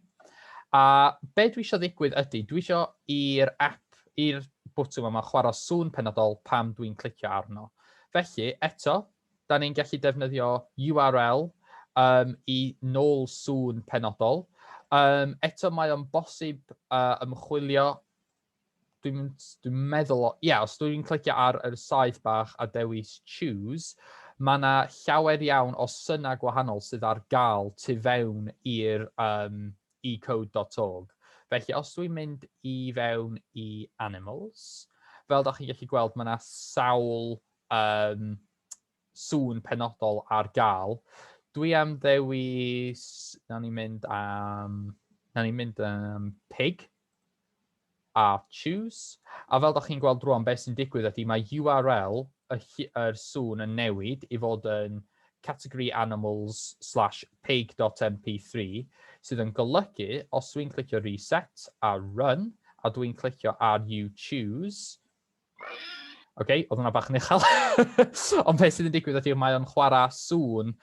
A be dwi eisiau ddigwydd ydy, dwi eisiau i'r app, i'r bwtwm yma chwarae sŵn penodol pam dwi'n clicio arno. Felly, eto, da ni'n gallu defnyddio URL i nôl sŵn penodol. Eto, mae o'n bosib ymchwilio dwi'n dwi meddwl, ie, yeah, os dwi'n clicio ar yr saeth bach a dewis choose, mae yna llawer iawn o synau gwahanol sydd ar gael tu fewn i'r ecode.org. Felly, os dwi'n mynd i fewn i animals, fel da chi'n gallu gweld, mae yna sawl sŵn penodol ar gael. Dwi am ddewis, nawn ni mynd am pig a choose. A fel da chi'n gweld rwan, beth sy'n digwydd ydy mae URL yr sŵn yn newid i fod yn category animals slash pig.mp3, sydd yn golygu os dwi'n clicio reset a run, a dwi'n clicio ar you choose. OK, oedd hwnna bach yn uchel. Ond beth sydd yn digwydd ydy mae o'n chwarae sŵn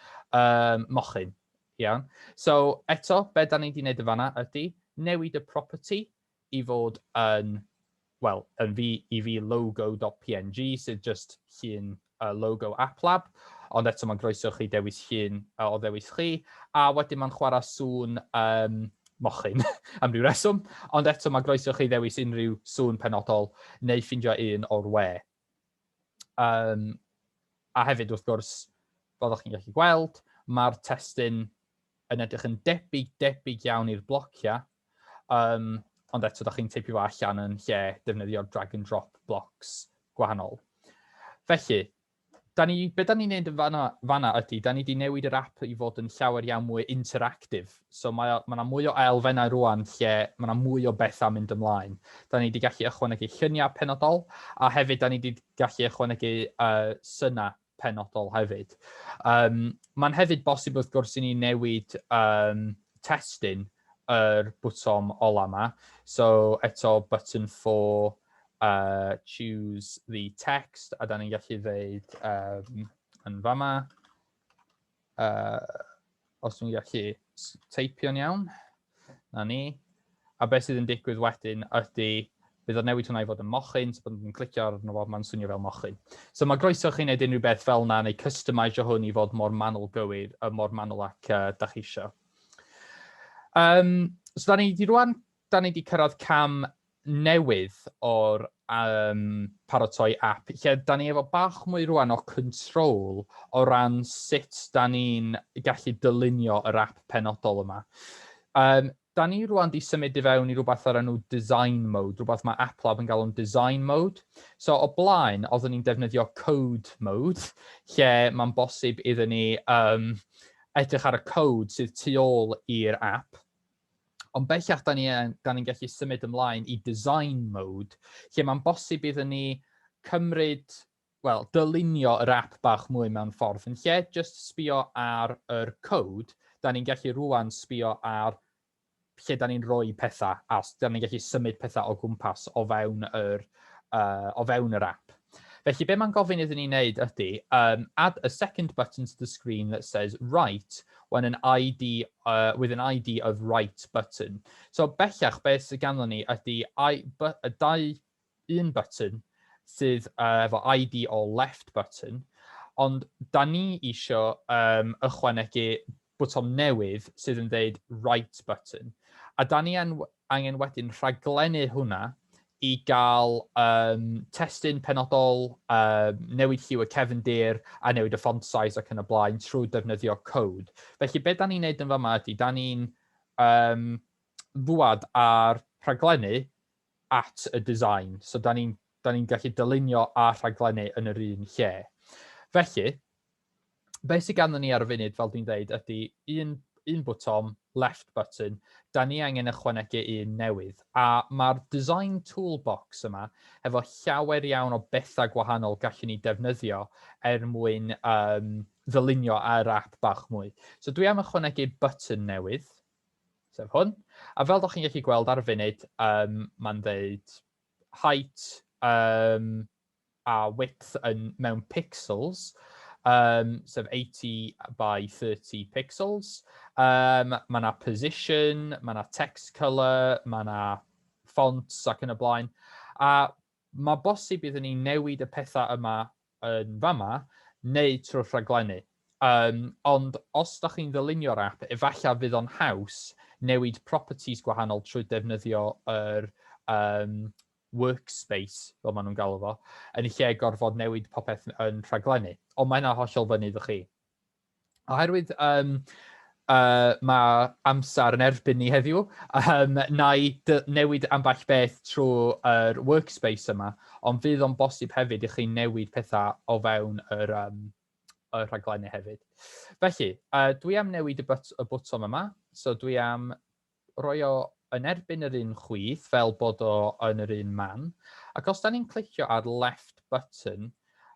mochyn. Iawn. So, eto, be da ni wedi gwneud y fanna ydy newid y property i fod yn, wel, yn fi, i fi logo.png, sydd just llun logo App Lab. Ond eto mae'n groeso chi dewis llun o ddewis chi. A wedyn mae'n chwarae sŵn mochyn am ryw reswm. Ond eto mae groeso chi ddewis unrhyw sŵn penodol neu ffindio un o'r we. A hefyd, wrth gwrs, fel ydych chi'n gallu gweld, mae'r testun yn edrych yn debyg, debyg iawn i'r blociau, ond eto, da chi'n teipio fo allan yn lle defnyddio drag and drop blocks gwahanol. Felly, da ni, be da ni'n neud yn fanna, fanna ydy, da ni wedi newid yr app i fod yn llawer iawn mwy interactive. So mae ma 'na mwy o elfennau rwan lle mae 'na mwy o bethau mynd ymlaen. Da ni wedi gallu ychwanegu lluniau penodol, a hefyd da ni wedi gallu ychwanegu synau penodol hefyd. Mae'n hefyd bosib wrth gwrs i ni newid testun yr bwtwm ola yma. So eto button for choose the text, a da ni'n gallu ddeud yn fama, os dwi'n gallu teipio'n iawn, na ni. A beth sydd yn digwydd wedyn ydy, bydd o'n newid hwnna i fod yn mochyn, so bod yn clicio arno fo, mae'n swnio fel mochyn. So mae groeso chi wneud unrhyw beth fel yna, neu customisio hwn i fod mor manwl gywir, mor manwl ac da chi isio. So da ni di rwan, da ni di cyrraedd cam newydd o'r paratoi app, lle da ni efo bach mwy rwan o control o ran sut da ni'n gallu dylunio yr app penodol yma. Da ni rwan di symud i fewn i rhywbeth o'r enw design mode, rhywbeth mae AppLab yn galw'n design mode. So o blaen, oeddwn ni'n defnyddio code mode, lle mae'n bosib iddyn ni edrych ar y code sydd tu ôl i'r app. Ond bellach, da ni'n ni gallu symud ymlaen i design mode, lle mae'n bosib iddyn ni cymryd, wel, dylunio yr app bach mwy mewn ffordd. Yn lle just sbio ar yr code, da ni'n gallu rwan sbio ar lle da ni'n rhoi pethau, a da ni'n gallu symud pethau o gwmpas o fewn yr app. Felly, be mae'n gofyn iddyn ni wneud ydy, add a second button to the screen that says right when an ID, with an ID of right button. So bellach, beth sydd ganddo ni ydy I, but, dau, un button sydd efo ID o left button, ond da ni isio ychwanegu bwtwm newydd sydd yn dweud right button. A da ni angen wedyn rhaglennu hwnna i gael testun penodol, newid lliw y cefndir a newid y font size ac yn y blaen trwy defnyddio code. Felly be da ni'n neud yn fama ydy, da ni'n ddwad ar rhaglennu at y design. So da ni'n ni gallu dylunio a rhaglennu yn yr un lle. Felly, beth sydd ganddo ni ar y funud, fel dwi'n dweud, ydy un bwtwm, left button, da ni angen ychwanegu un newydd. A mae'r design toolbox yma efo llawer iawn o bethau gwahanol gallwn ni defnyddio er mwyn ddylunio ar app bach mwy. So dwi am ychwanegu button newydd, sef hwn. A fel ydych chi'n gallu gweld ar y funud, mae'n dweud height a width yn mewn pixels, sef 80 by 30 pixels. Mae yna position, mae yna text colour, mae yna fonts ac yn y blaen. A mae bosib iddyn ni newid y pethau yma yn fama, neu trwy'r rhaglennu. Ond os da chi'n ddylunio'r app, efallai fydd o'n haws newid properties gwahanol trwy defnyddio yr workspace, fel maen nhw'n galw fo, yn lle gorfod newid popeth yn rhaglennu. Ond mae hynna hollol fyny iddo chi. Oherwydd mae amser yn erbyn ni heddiw, na i newid ambell beth trwy yr workspace yma, ond fydd o'n bosib hefyd i chi newid pethau o fewn y rhaglennu hefyd. Felly, dwi am newid y bwtwm yma, so dwi am roi o yn erbyn yr un chwith fel bod o yn yr un man. Ac os da ni'n clicio ar left button,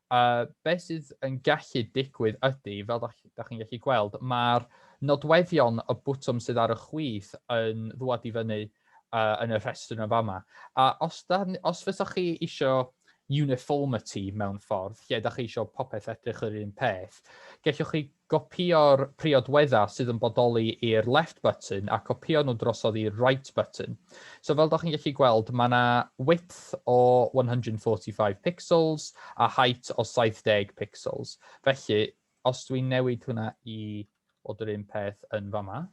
beth sydd yn gallu digwydd ydy, fel da chi'n gallu gweld, mae'r nodweddion y bwtwm sydd ar y chwith yn ddwad i fyny yn y rhestr yn fama. A os fysa chi isio uniformity mewn ffordd, lle da chi isio popeth edrych yr un peth, gallwch chi gopïo'r priodweddau sydd yn bodoli i'r left button a copïo nhw drosodd i'r right button. So fel da chi'n gallu gweld, mae yna width o 145 pixels a height o 70 pixels. Felly, os dwi'n newid hwnna i fod yr un peth yn fama,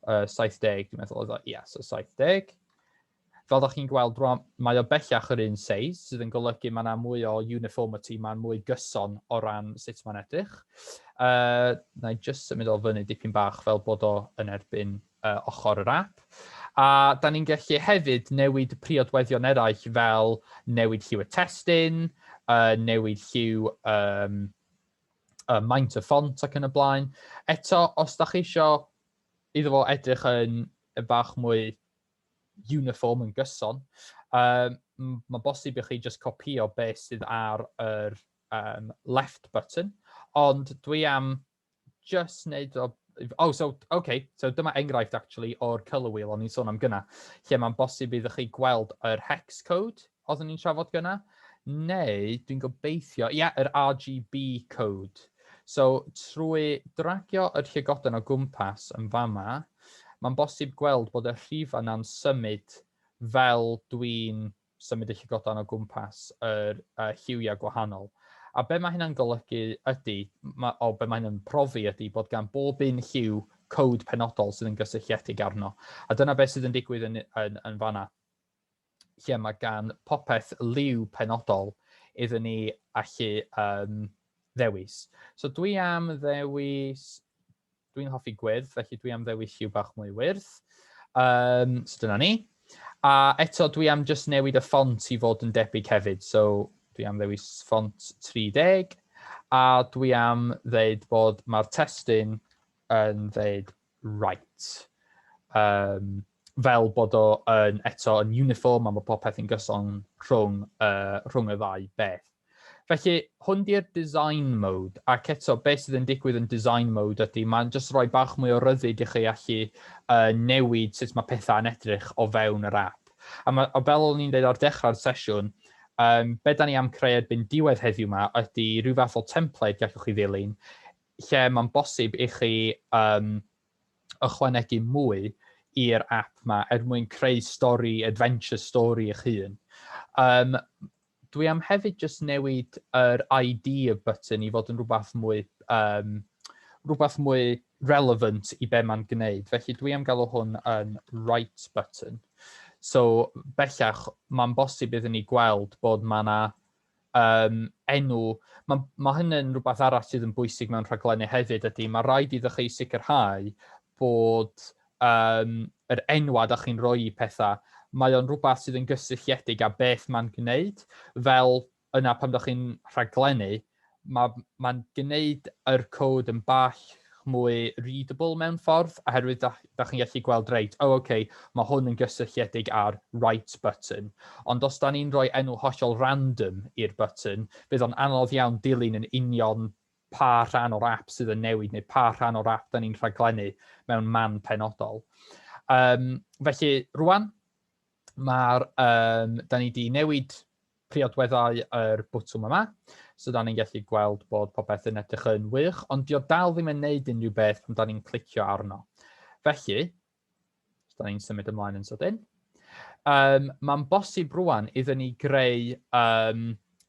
70 dwi'n meddwl oedd o, ia, so 70. Fel da chi'n gweld, rwan, mae o bellach yr un seis, sydd yn golygu mae yna mwy o uniformity, mae'n mwy gyson o ran sut mae'n edrych. Na i just symud o fyny dipyn bach fel bod o yn erbyn ochr yr app. A da ni'n gallu hefyd newid priodweddion eraill fel newid lliw y testun, newid lliw maint y ffont ac yn y blaen. Eto, os da chi isio iddo fo edrych yn bach mwy uniform yn gyson, mae'n bosib i chi just copio beth sydd ar yr left button, ond dwi am just wneud o. Oh, so, okay, so dyma enghraifft actually o'r colour wheel o'n i'n sôn am gynna, lle mae'n bosib iddo chi gweld yr hex code oeddwn ni'n trafod gynna, neu dwi'n gobeithio, ie, yeah, yr RGB code. So, trwy dragio yr llygoden o gwmpas yn fama, mae'n bosib gweld bod y rhif yna'n symud fel dwi'n symud y llygoden o gwmpas yr lliwiau gwahanol. A be mae hynna'n golygu ydy, o, be mae hynna'n profi ydy bod gan bob un lliw code penodol sydd yn gysylltiedig arno. A dyna beth sydd yn digwydd yn fanna, lle mae gan popeth liw penodol iddyn ni allu ddewis. So dwi am ddewis, dwi'n hoffi gwyrdd, felly dwi am ddewis lliw bach mwy wyrdd. So dyna ni. A eto dwi am just newid y ffont i fod yn debyg hefyd. So dwi am ddewis ffont 30 a dwi am ddeud bod mae'r testun yn ddeud "right". Fel bod o yn eto yn uniform a mae popeth yn gyson rhwng y ddau beth. Felly, hwn di'r design mode, ac eto, beth sydd yn digwydd yn design mode ydy, mae'n jyst rhoi bach mwy o ryddid i chi allu newid sut mae pethau yn edrych o fewn yr app. A, ma, o fel o'n i'n dweud ar dechrau'r sesiwn, be da ni am creu erbyn diwedd heddiw yma ydy rhyw fath o template gallwch chi ddilyn, lle mae'n bosib i chi ychwanegu mwy i'r app ma er mwyn creu stori, adventure story eich hun. Dwi am hefyd jyst newid yr ID y button i fod yn rhywbeth mwy relevant i be mae'n gwneud. Felly dwi am galw hwn yn right button. So bellach mae'n bosib iddyn ni gweld bod mae yna enw. Mae hynny'n rhywbeth arall sydd yn bwysig mewn rhaglenni hefyd ydy, mae rhaid iddo chi sicrhau bod yr enwau da chi'n rhoi i pethau, mae o'n rhywbeth sydd yn gysylltiedig â beth mae'n gwneud, fel yna pan da chi'n rhaglennu, mae gwneud yr cod yn bach mwy readable mewn ffordd, oherwydd da chi'n gallu gweld reit, oh, okay, mae hwn yn gysylltiedig ar right button. Ond os da ni'n rhoi enw hollol random i'r button, bydd o'n anodd iawn dilyn yn union pa rhan o'r app sydd yn newid neu pa rhan o'r app da ni'n rhaglennu mewn man penodol. Felly, rwan, da ni wedi newid priodweddau yr bwtwm yma. So da ni'n gallu gweld bod popeth yn edrych yn wych, ond dio dal ddim yn neud unrhyw beth pan da ni'n clicio arno. Felly, da ni'n symud ymlaen yn sydyn. Mae'n bosib rwan iddyn ni greu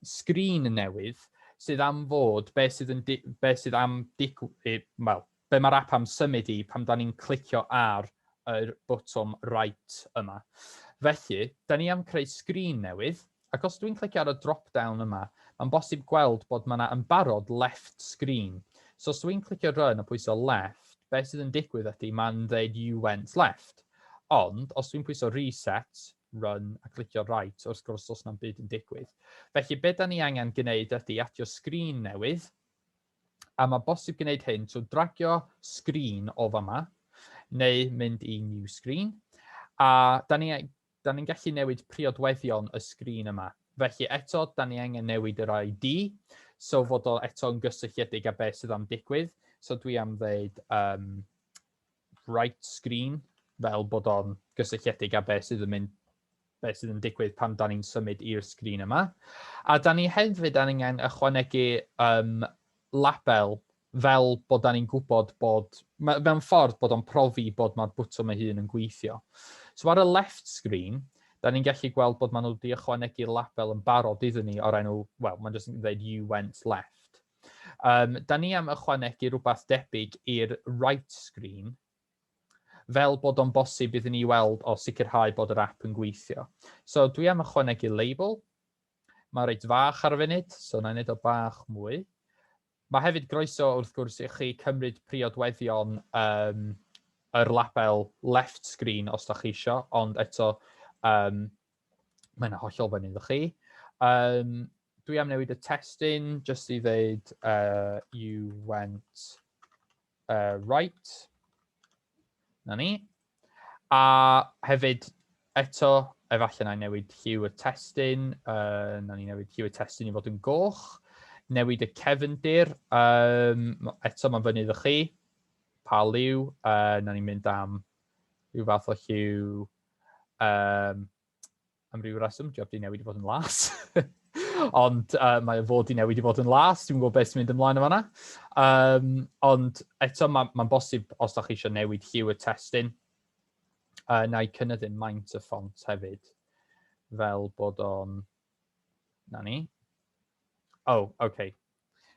sgrin newydd sydd am fod beth sydd am digwydd, wel, be mae'r app am symud i pan da ni'n clicio ar yr botwm right yma. Felly, da ni am creu sgrin newydd, ac os dwi'n clicio ar y drop-down yma, mae'n bosib gweld bod mae yna yn barod left screen. So os dwi'n clicio run a pwyso left, beth sydd yn digwydd ydy mae'n dweud "You went left". Ond, os dwi'n pwyso reset, run a clicio right, wrth gwrs os na'm byd yn digwydd. Felly, be da ni angen gwneud ydy adio sgrin newydd, a mae bosib gwneud hyn trwy dragio sgrin o fama, neu mynd i new screen. A da ni'n da ni gallu newid priodweddion y sgrin yma. Felly eto, da ni angen newid yr ID, so fod o eto yn gysylltiedig â beth sydd am digwydd. So dwi am ddeud right screen, fel bod o'n gysylltiedig â beth sydd yn digwydd pan da ni'n symud i'r sgrin yma. A da ni hefyd angen ychwanegu label fel bod da ni'n gwybod bod, mewn ffordd bod o'n profi bod mae'r bwtwm ei hun yn gweithio. So ar y left screen, da ni'n gallu gweld bod maen nhw wedi ychwanegu label yn barod iddyn ni o'r enw, wel, mae'n jyst yn dweud "You went left". Da ni am ychwanegu rhywbeth debyg i'r right screen, fel bod o'n bosib iddyn ni weld o sicrhau bod yr app yn gweithio. So dwi am ychwanegu label. Mae reit fach ar y funud, so na i wneud o bach mwy. Mae hefyd groeso wrth gwrs i chi cymryd priodweddion um, yr label left screen os da chi isio, ond eto um, mae'n hollol fyny iddo chi. Um, dwi am newid y testun jyst i ddeud "You went right". Na ni. A hefyd, eto, efallai na i newid lliw y testun. Na ni newid lliw y testun i fod yn goch. Newid y cefndir. Eto, mae'n fyny iddo chi. Pa liw. Na ni'n mynd am rhyw fath o lliw am ryw reswm, job di newid i fod yn las. Ond mae o fod i newid i fod yn las, dwi'n gwybod beth sy'n mynd ymlaen o fanna. Ond eto, mae'n ma bosib os da chi eisiau newid lliw y testun, na i cynyddu maint y ffont hefyd, fel bod o'n... Na ni. Oh, okay.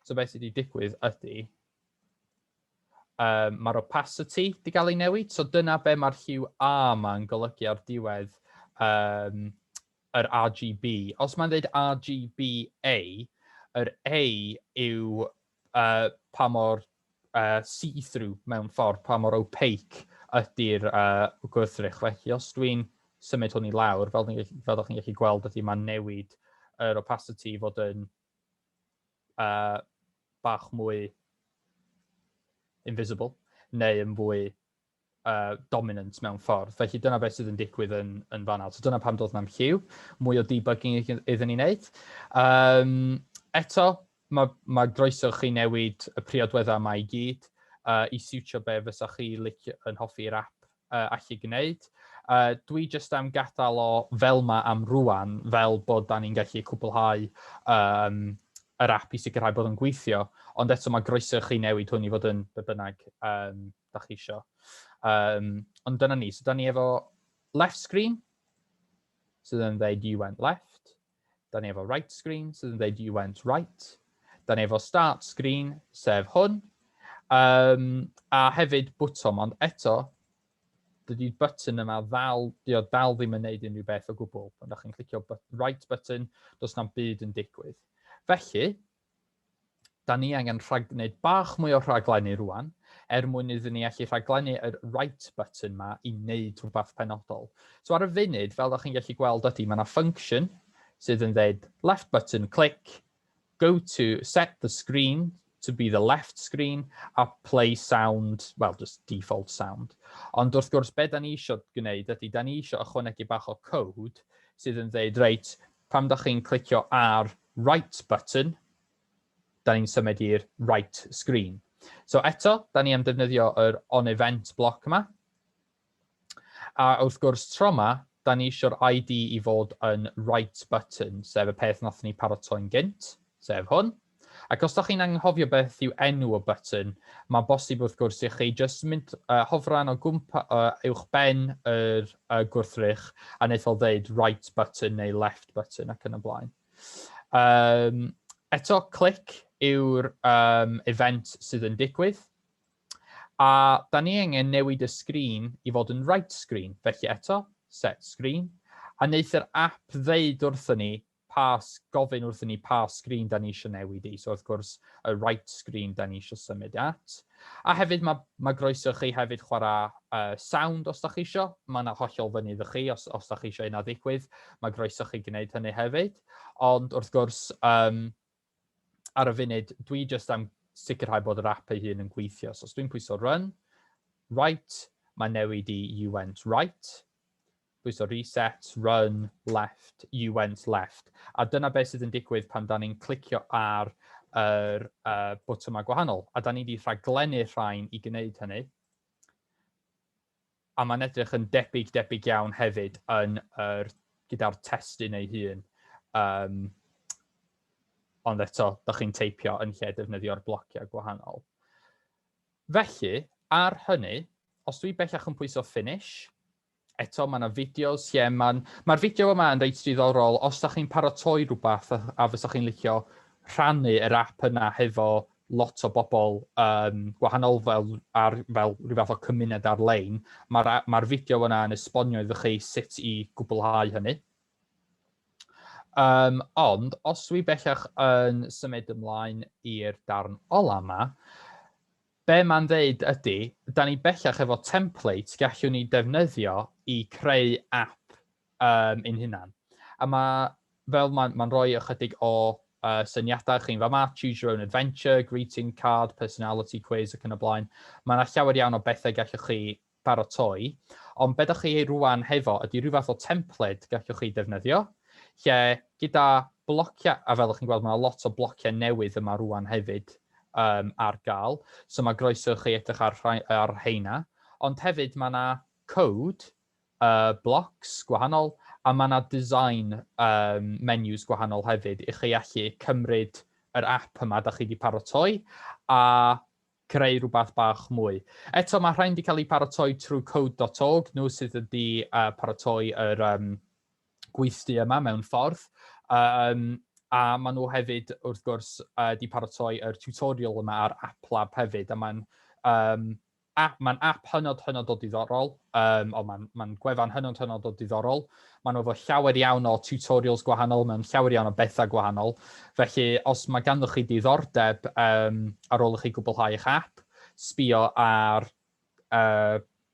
So beth sydd wedi digwydd ydy, mae'r opacity wedi cael ei newid, so dyna be mae'r lliw A yma'n golygu ar diwedd yr RGB. Os mae'n dweud RGBA, yr A yw pa mor see-through mewn ffordd, pa mor opaque ydy'r gwrthrych. Felly os dwi'n symud hwn i lawr, fel ydych chi'n gallu gweld, ydy mae'n newid yr opacity i fod yn bach mwy invisible neu yn fwy dominant mewn ffordd. Felly dyna beth sydd yn digwydd yn fanna. So dyna pam doedd na'm lliw, mwy o debugging iddyn ni wneud. Eto, mae groeso chi newid y priodweddau yma i gyd i siwtio be fysa chi licio, yn hoffi'r app allu gwneud. Dwi jyst am gadael o fel ma am rwan, fel bod da ni'n gallu cwblhau yr app i sicrhau bod yn gweithio, ond eto mae groeso chi newid hwn i fod yn be bynnag da chi isio. Ond dyna ni, so da ni efo left screen, sydd yn dweud "You went left". Da ni efo right screen, sydd yn dweud "You went right". Da ni efo start screen, sef hwn. A hefyd bwtwm, ond eto, dydy'r button yma ddal, dio dal ddim yn neud unrhyw beth o gwbl. Pan da chi'n clicio right button, does na'm byd yn digwydd. Felly, da ni angen gwneud bach mwy o rhaglennu rwan, er mwyn iddyn ni allu rhaglennu yr right button ma i wneud rhywbeth penodol. So ar y funud, fel da chi'n gallu gweld ydy, mae yna function sydd yn dweud left button click, go to set the screen to be the left screen a play sound, well, just default sound. Ond wrth gwrs, be da ni eisiau gwneud ydy, da ni eisiau ychwanegu bach o code sydd yn dweud, reit, pam da chi'n clicio ar right button, da ni'n symud i'r right screen. So eto, da ni am defnyddio yr on-event block yma. A wrth gwrs, tro yma, da ni eisiau'r ID i fod yn right button, sef y peth nath ni paratoi'n gynt, sef hwn. Ac os da chi'n anghofio beth yw enw y button, mae bosib wrth gwrs i chi jyst mynd hofran o gwmpa, uwch ben yr gwrthrych a wneud fel dweud right button neu left button ac yn y blaen. Eto, click yw'r event sydd yn digwydd. A da ni angen newid y sgrin i fod yn right screen. Felly eto, set screen. A wneith yr app ddeud wrthyn ni pa, gofyn wrthyn ni pa sgrin da ni eisiau newid i. So wrth gwrs, y right screen da ni eisiau symud at. A hefyd mae groeso chi hefyd chwarae sound os da chi eisiau. Mae yna hollol fyny iddo chi os da chi eisiau yna ddigwydd. Mae groeso chi gwneud hynny hefyd. Ond wrth gwrs, ar y funud, dwi jyst am sicrhau bod yr app ei hun yn gweithio. So os dwi'n pwyso run, right, mae newid i "You went right". Pwyso reset, run, left, "You went left". A dyna beth sydd yn digwydd pan da ni'n clicio ar yr bwtymau gwahanol. A da ni wedi rhaglennu rhain i gwneud hynny. A mae'n edrych yn debyg, debyg iawn hefyd yn yr, gyda'r testun ei hun. Ond eto, da chi'n teipio yn lle defnyddio'r blociau gwahanol. Felly, ar hynny, os dwi bellach yn pwyso finish, eto mae yna fideos lle mae'n... Mae'r fideo yma yn reit diddorol os da chi'n paratoi rhywbeth a fysa chi'n licio rhannu yr app yna hefo lot o bobl gwahanol fel, ar, fel rhyw fath o cymuned ar-lein, mae'r ma fideo yna yn esbonio iddo chi sut i gwblhau hynny. Ond, os dwi bellach yn symud ymlaen i'r darn ola yma, be mae'n dweud ydy, da ni bellach efo template gallwn ni defnyddio i creu app ein hunan. A mae, fel mae'n ma rhoi ychydig o syniadau chi'n fama, choose your own adventure, greeting card, personality quiz ac yn y blaen. Mae yna llawer iawn o bethau gallwch chi baratoi, ond be ydych chi rwan hefo ydy rhyw fath o template gallwch chi defnyddio, lle gyda blociau, a fel ydych chi'n gweld mae yna lot o blociau newydd yma rwan hefyd ar gael, so mae groeso chi edrych ar, ar heina, ond hefyd mae yna code, blocks gwahanol, a mae yna design menus gwahanol hefyd i chi allu cymryd yr app yma da chi wedi paratoi a creu rhywbeth bach mwy. Eto, mae rhain wedi cael eu paratoi trwy code.org, nhw sydd wedi paratoi yr gweithdy yma mewn ffordd. A maen nhw hefyd, wrth gwrs, wedi paratoi yr tutorial yma ar App Lab hefyd, a mae'n app, mae'n app hynod, hynod o diddorol, o mae'n ma gwefan hynod, hynod o diddorol. Maen nhw efo llawer iawn o tutorials gwahanol, mewn llawer iawn o bethau gwahanol. Felly, os mae ganddo chi diddordeb ar ôl i chi gwblhau eich app, sbio ar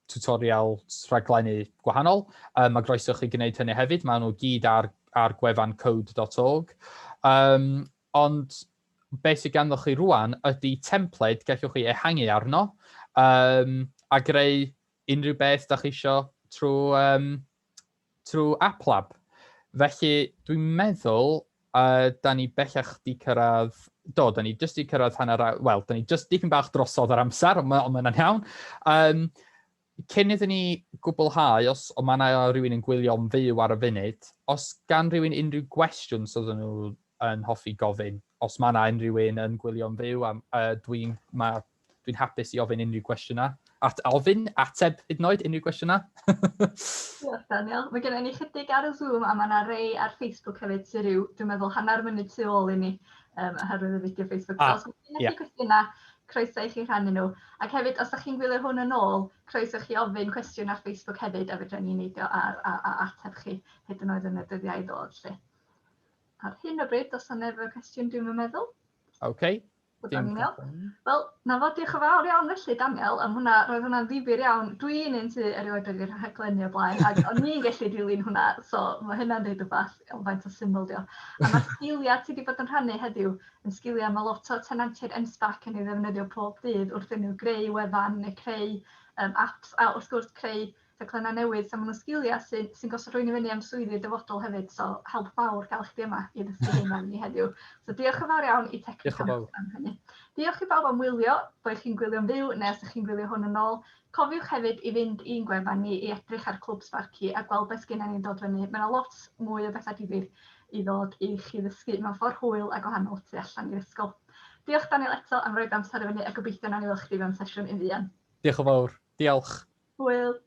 tutorials rhaglennu gwahanol, mae groeso chi gwneud hynny hefyd. Maen nhw gyd ar gwefan code.org. Ond beth sydd ganddo chi rwan ydy template gallwch chi ehangu arno a greu unrhyw beth da chi isio trwy App Lab. Felly dwi'n meddwl da ni bellach di cyrraedd, do, da ni jyst di cyrraedd hanner, wel, da ni jyst dipyn bach drosodd ar amser, ond mae hwnna'n iawn. Cyn iddyn ni gwblhau, os o mae yna rhywun yn gwylio'n fyw ar y funud, os gan rhywun unrhyw gwestiwn sydd nhw yn hoffi gofyn, os mae yna unrhyw un yn gwylio'n fyw, a dwi'n dwi hapus i ofyn unrhyw gwestiynau. At, ofyn, ateb hyd yn oed unrhyw gwestiynau. Diolch Daniel. Mae gennym ni chydig ar y Zoom a mae yna rei ar Facebook hefyd sy'n rhyw, dwi'n meddwl, hanner munud tu ôl i ni oherwydd y fideo Facebook. So, os mae gennych chi cwestiynau, croeso i chi rhannu nhw. Ac hefyd, os ydych chi'n gwylio hwn yn ôl, croeso i chi ofyn cwestiwn ar Facebook hefyd, a fedra ni neidio ar a, a ateb chi hyd yn oed yn y dyddiau i ddod. Lle. Ar hyn o bryd, does yna neb efo cwestiwn, dwi'n meddwl. Oce. Okay. Dim problem. Wel, na fo, diolch yn fawr iawn felly, Daniel, am hwnna. Roedd hwnna'n ddifyr iawn. Dwi'n un sydd erioed wedi rhaglennu o blaen, ac o'n i'n gallu dilyn hwnna, so mae hynna'n dweud rhywbeth am faint o syml dio. A mae'r sgiliau ti wedi bod yn rhannu heddiw yn sgiliau mae lot o tenantiaid M-SParc yn ei ddefnyddio pob dydd wrth iddyn nhw greu wefan neu creu apps, a wrth gwrs creu teclynnau newydd. So maen nhw'n sgiliau sy'n sy gosod rhywun i fyny am swyddi dyfodol hefyd, so help fawr gael chdi yma i ddysgu hyn am ni heddiw. So diolch yn fawr iawn i Technocamps am hynny. Diolch i bawb am wylio, boed chi'n gwylio'n fyw neu os ydych chi'n gwylio hwn yn ôl. Cofiwch hefyd i fynd i'n gwefan ni i edrych ar Clwb Sbarci a gweld beth sgynna ni'n dod fyny. Mae yna lot mwy o bethau difyr i ddod i chi ddysgu mewn ffordd hwyl a gwahanol tu allan i'r ysgol. Diolch Daniel eto am roi amser i fyny a gobeithio nawn ni weld chdi mewn sesiwn yn fuan. Diolch yn fawr. Diolch. Hwyl.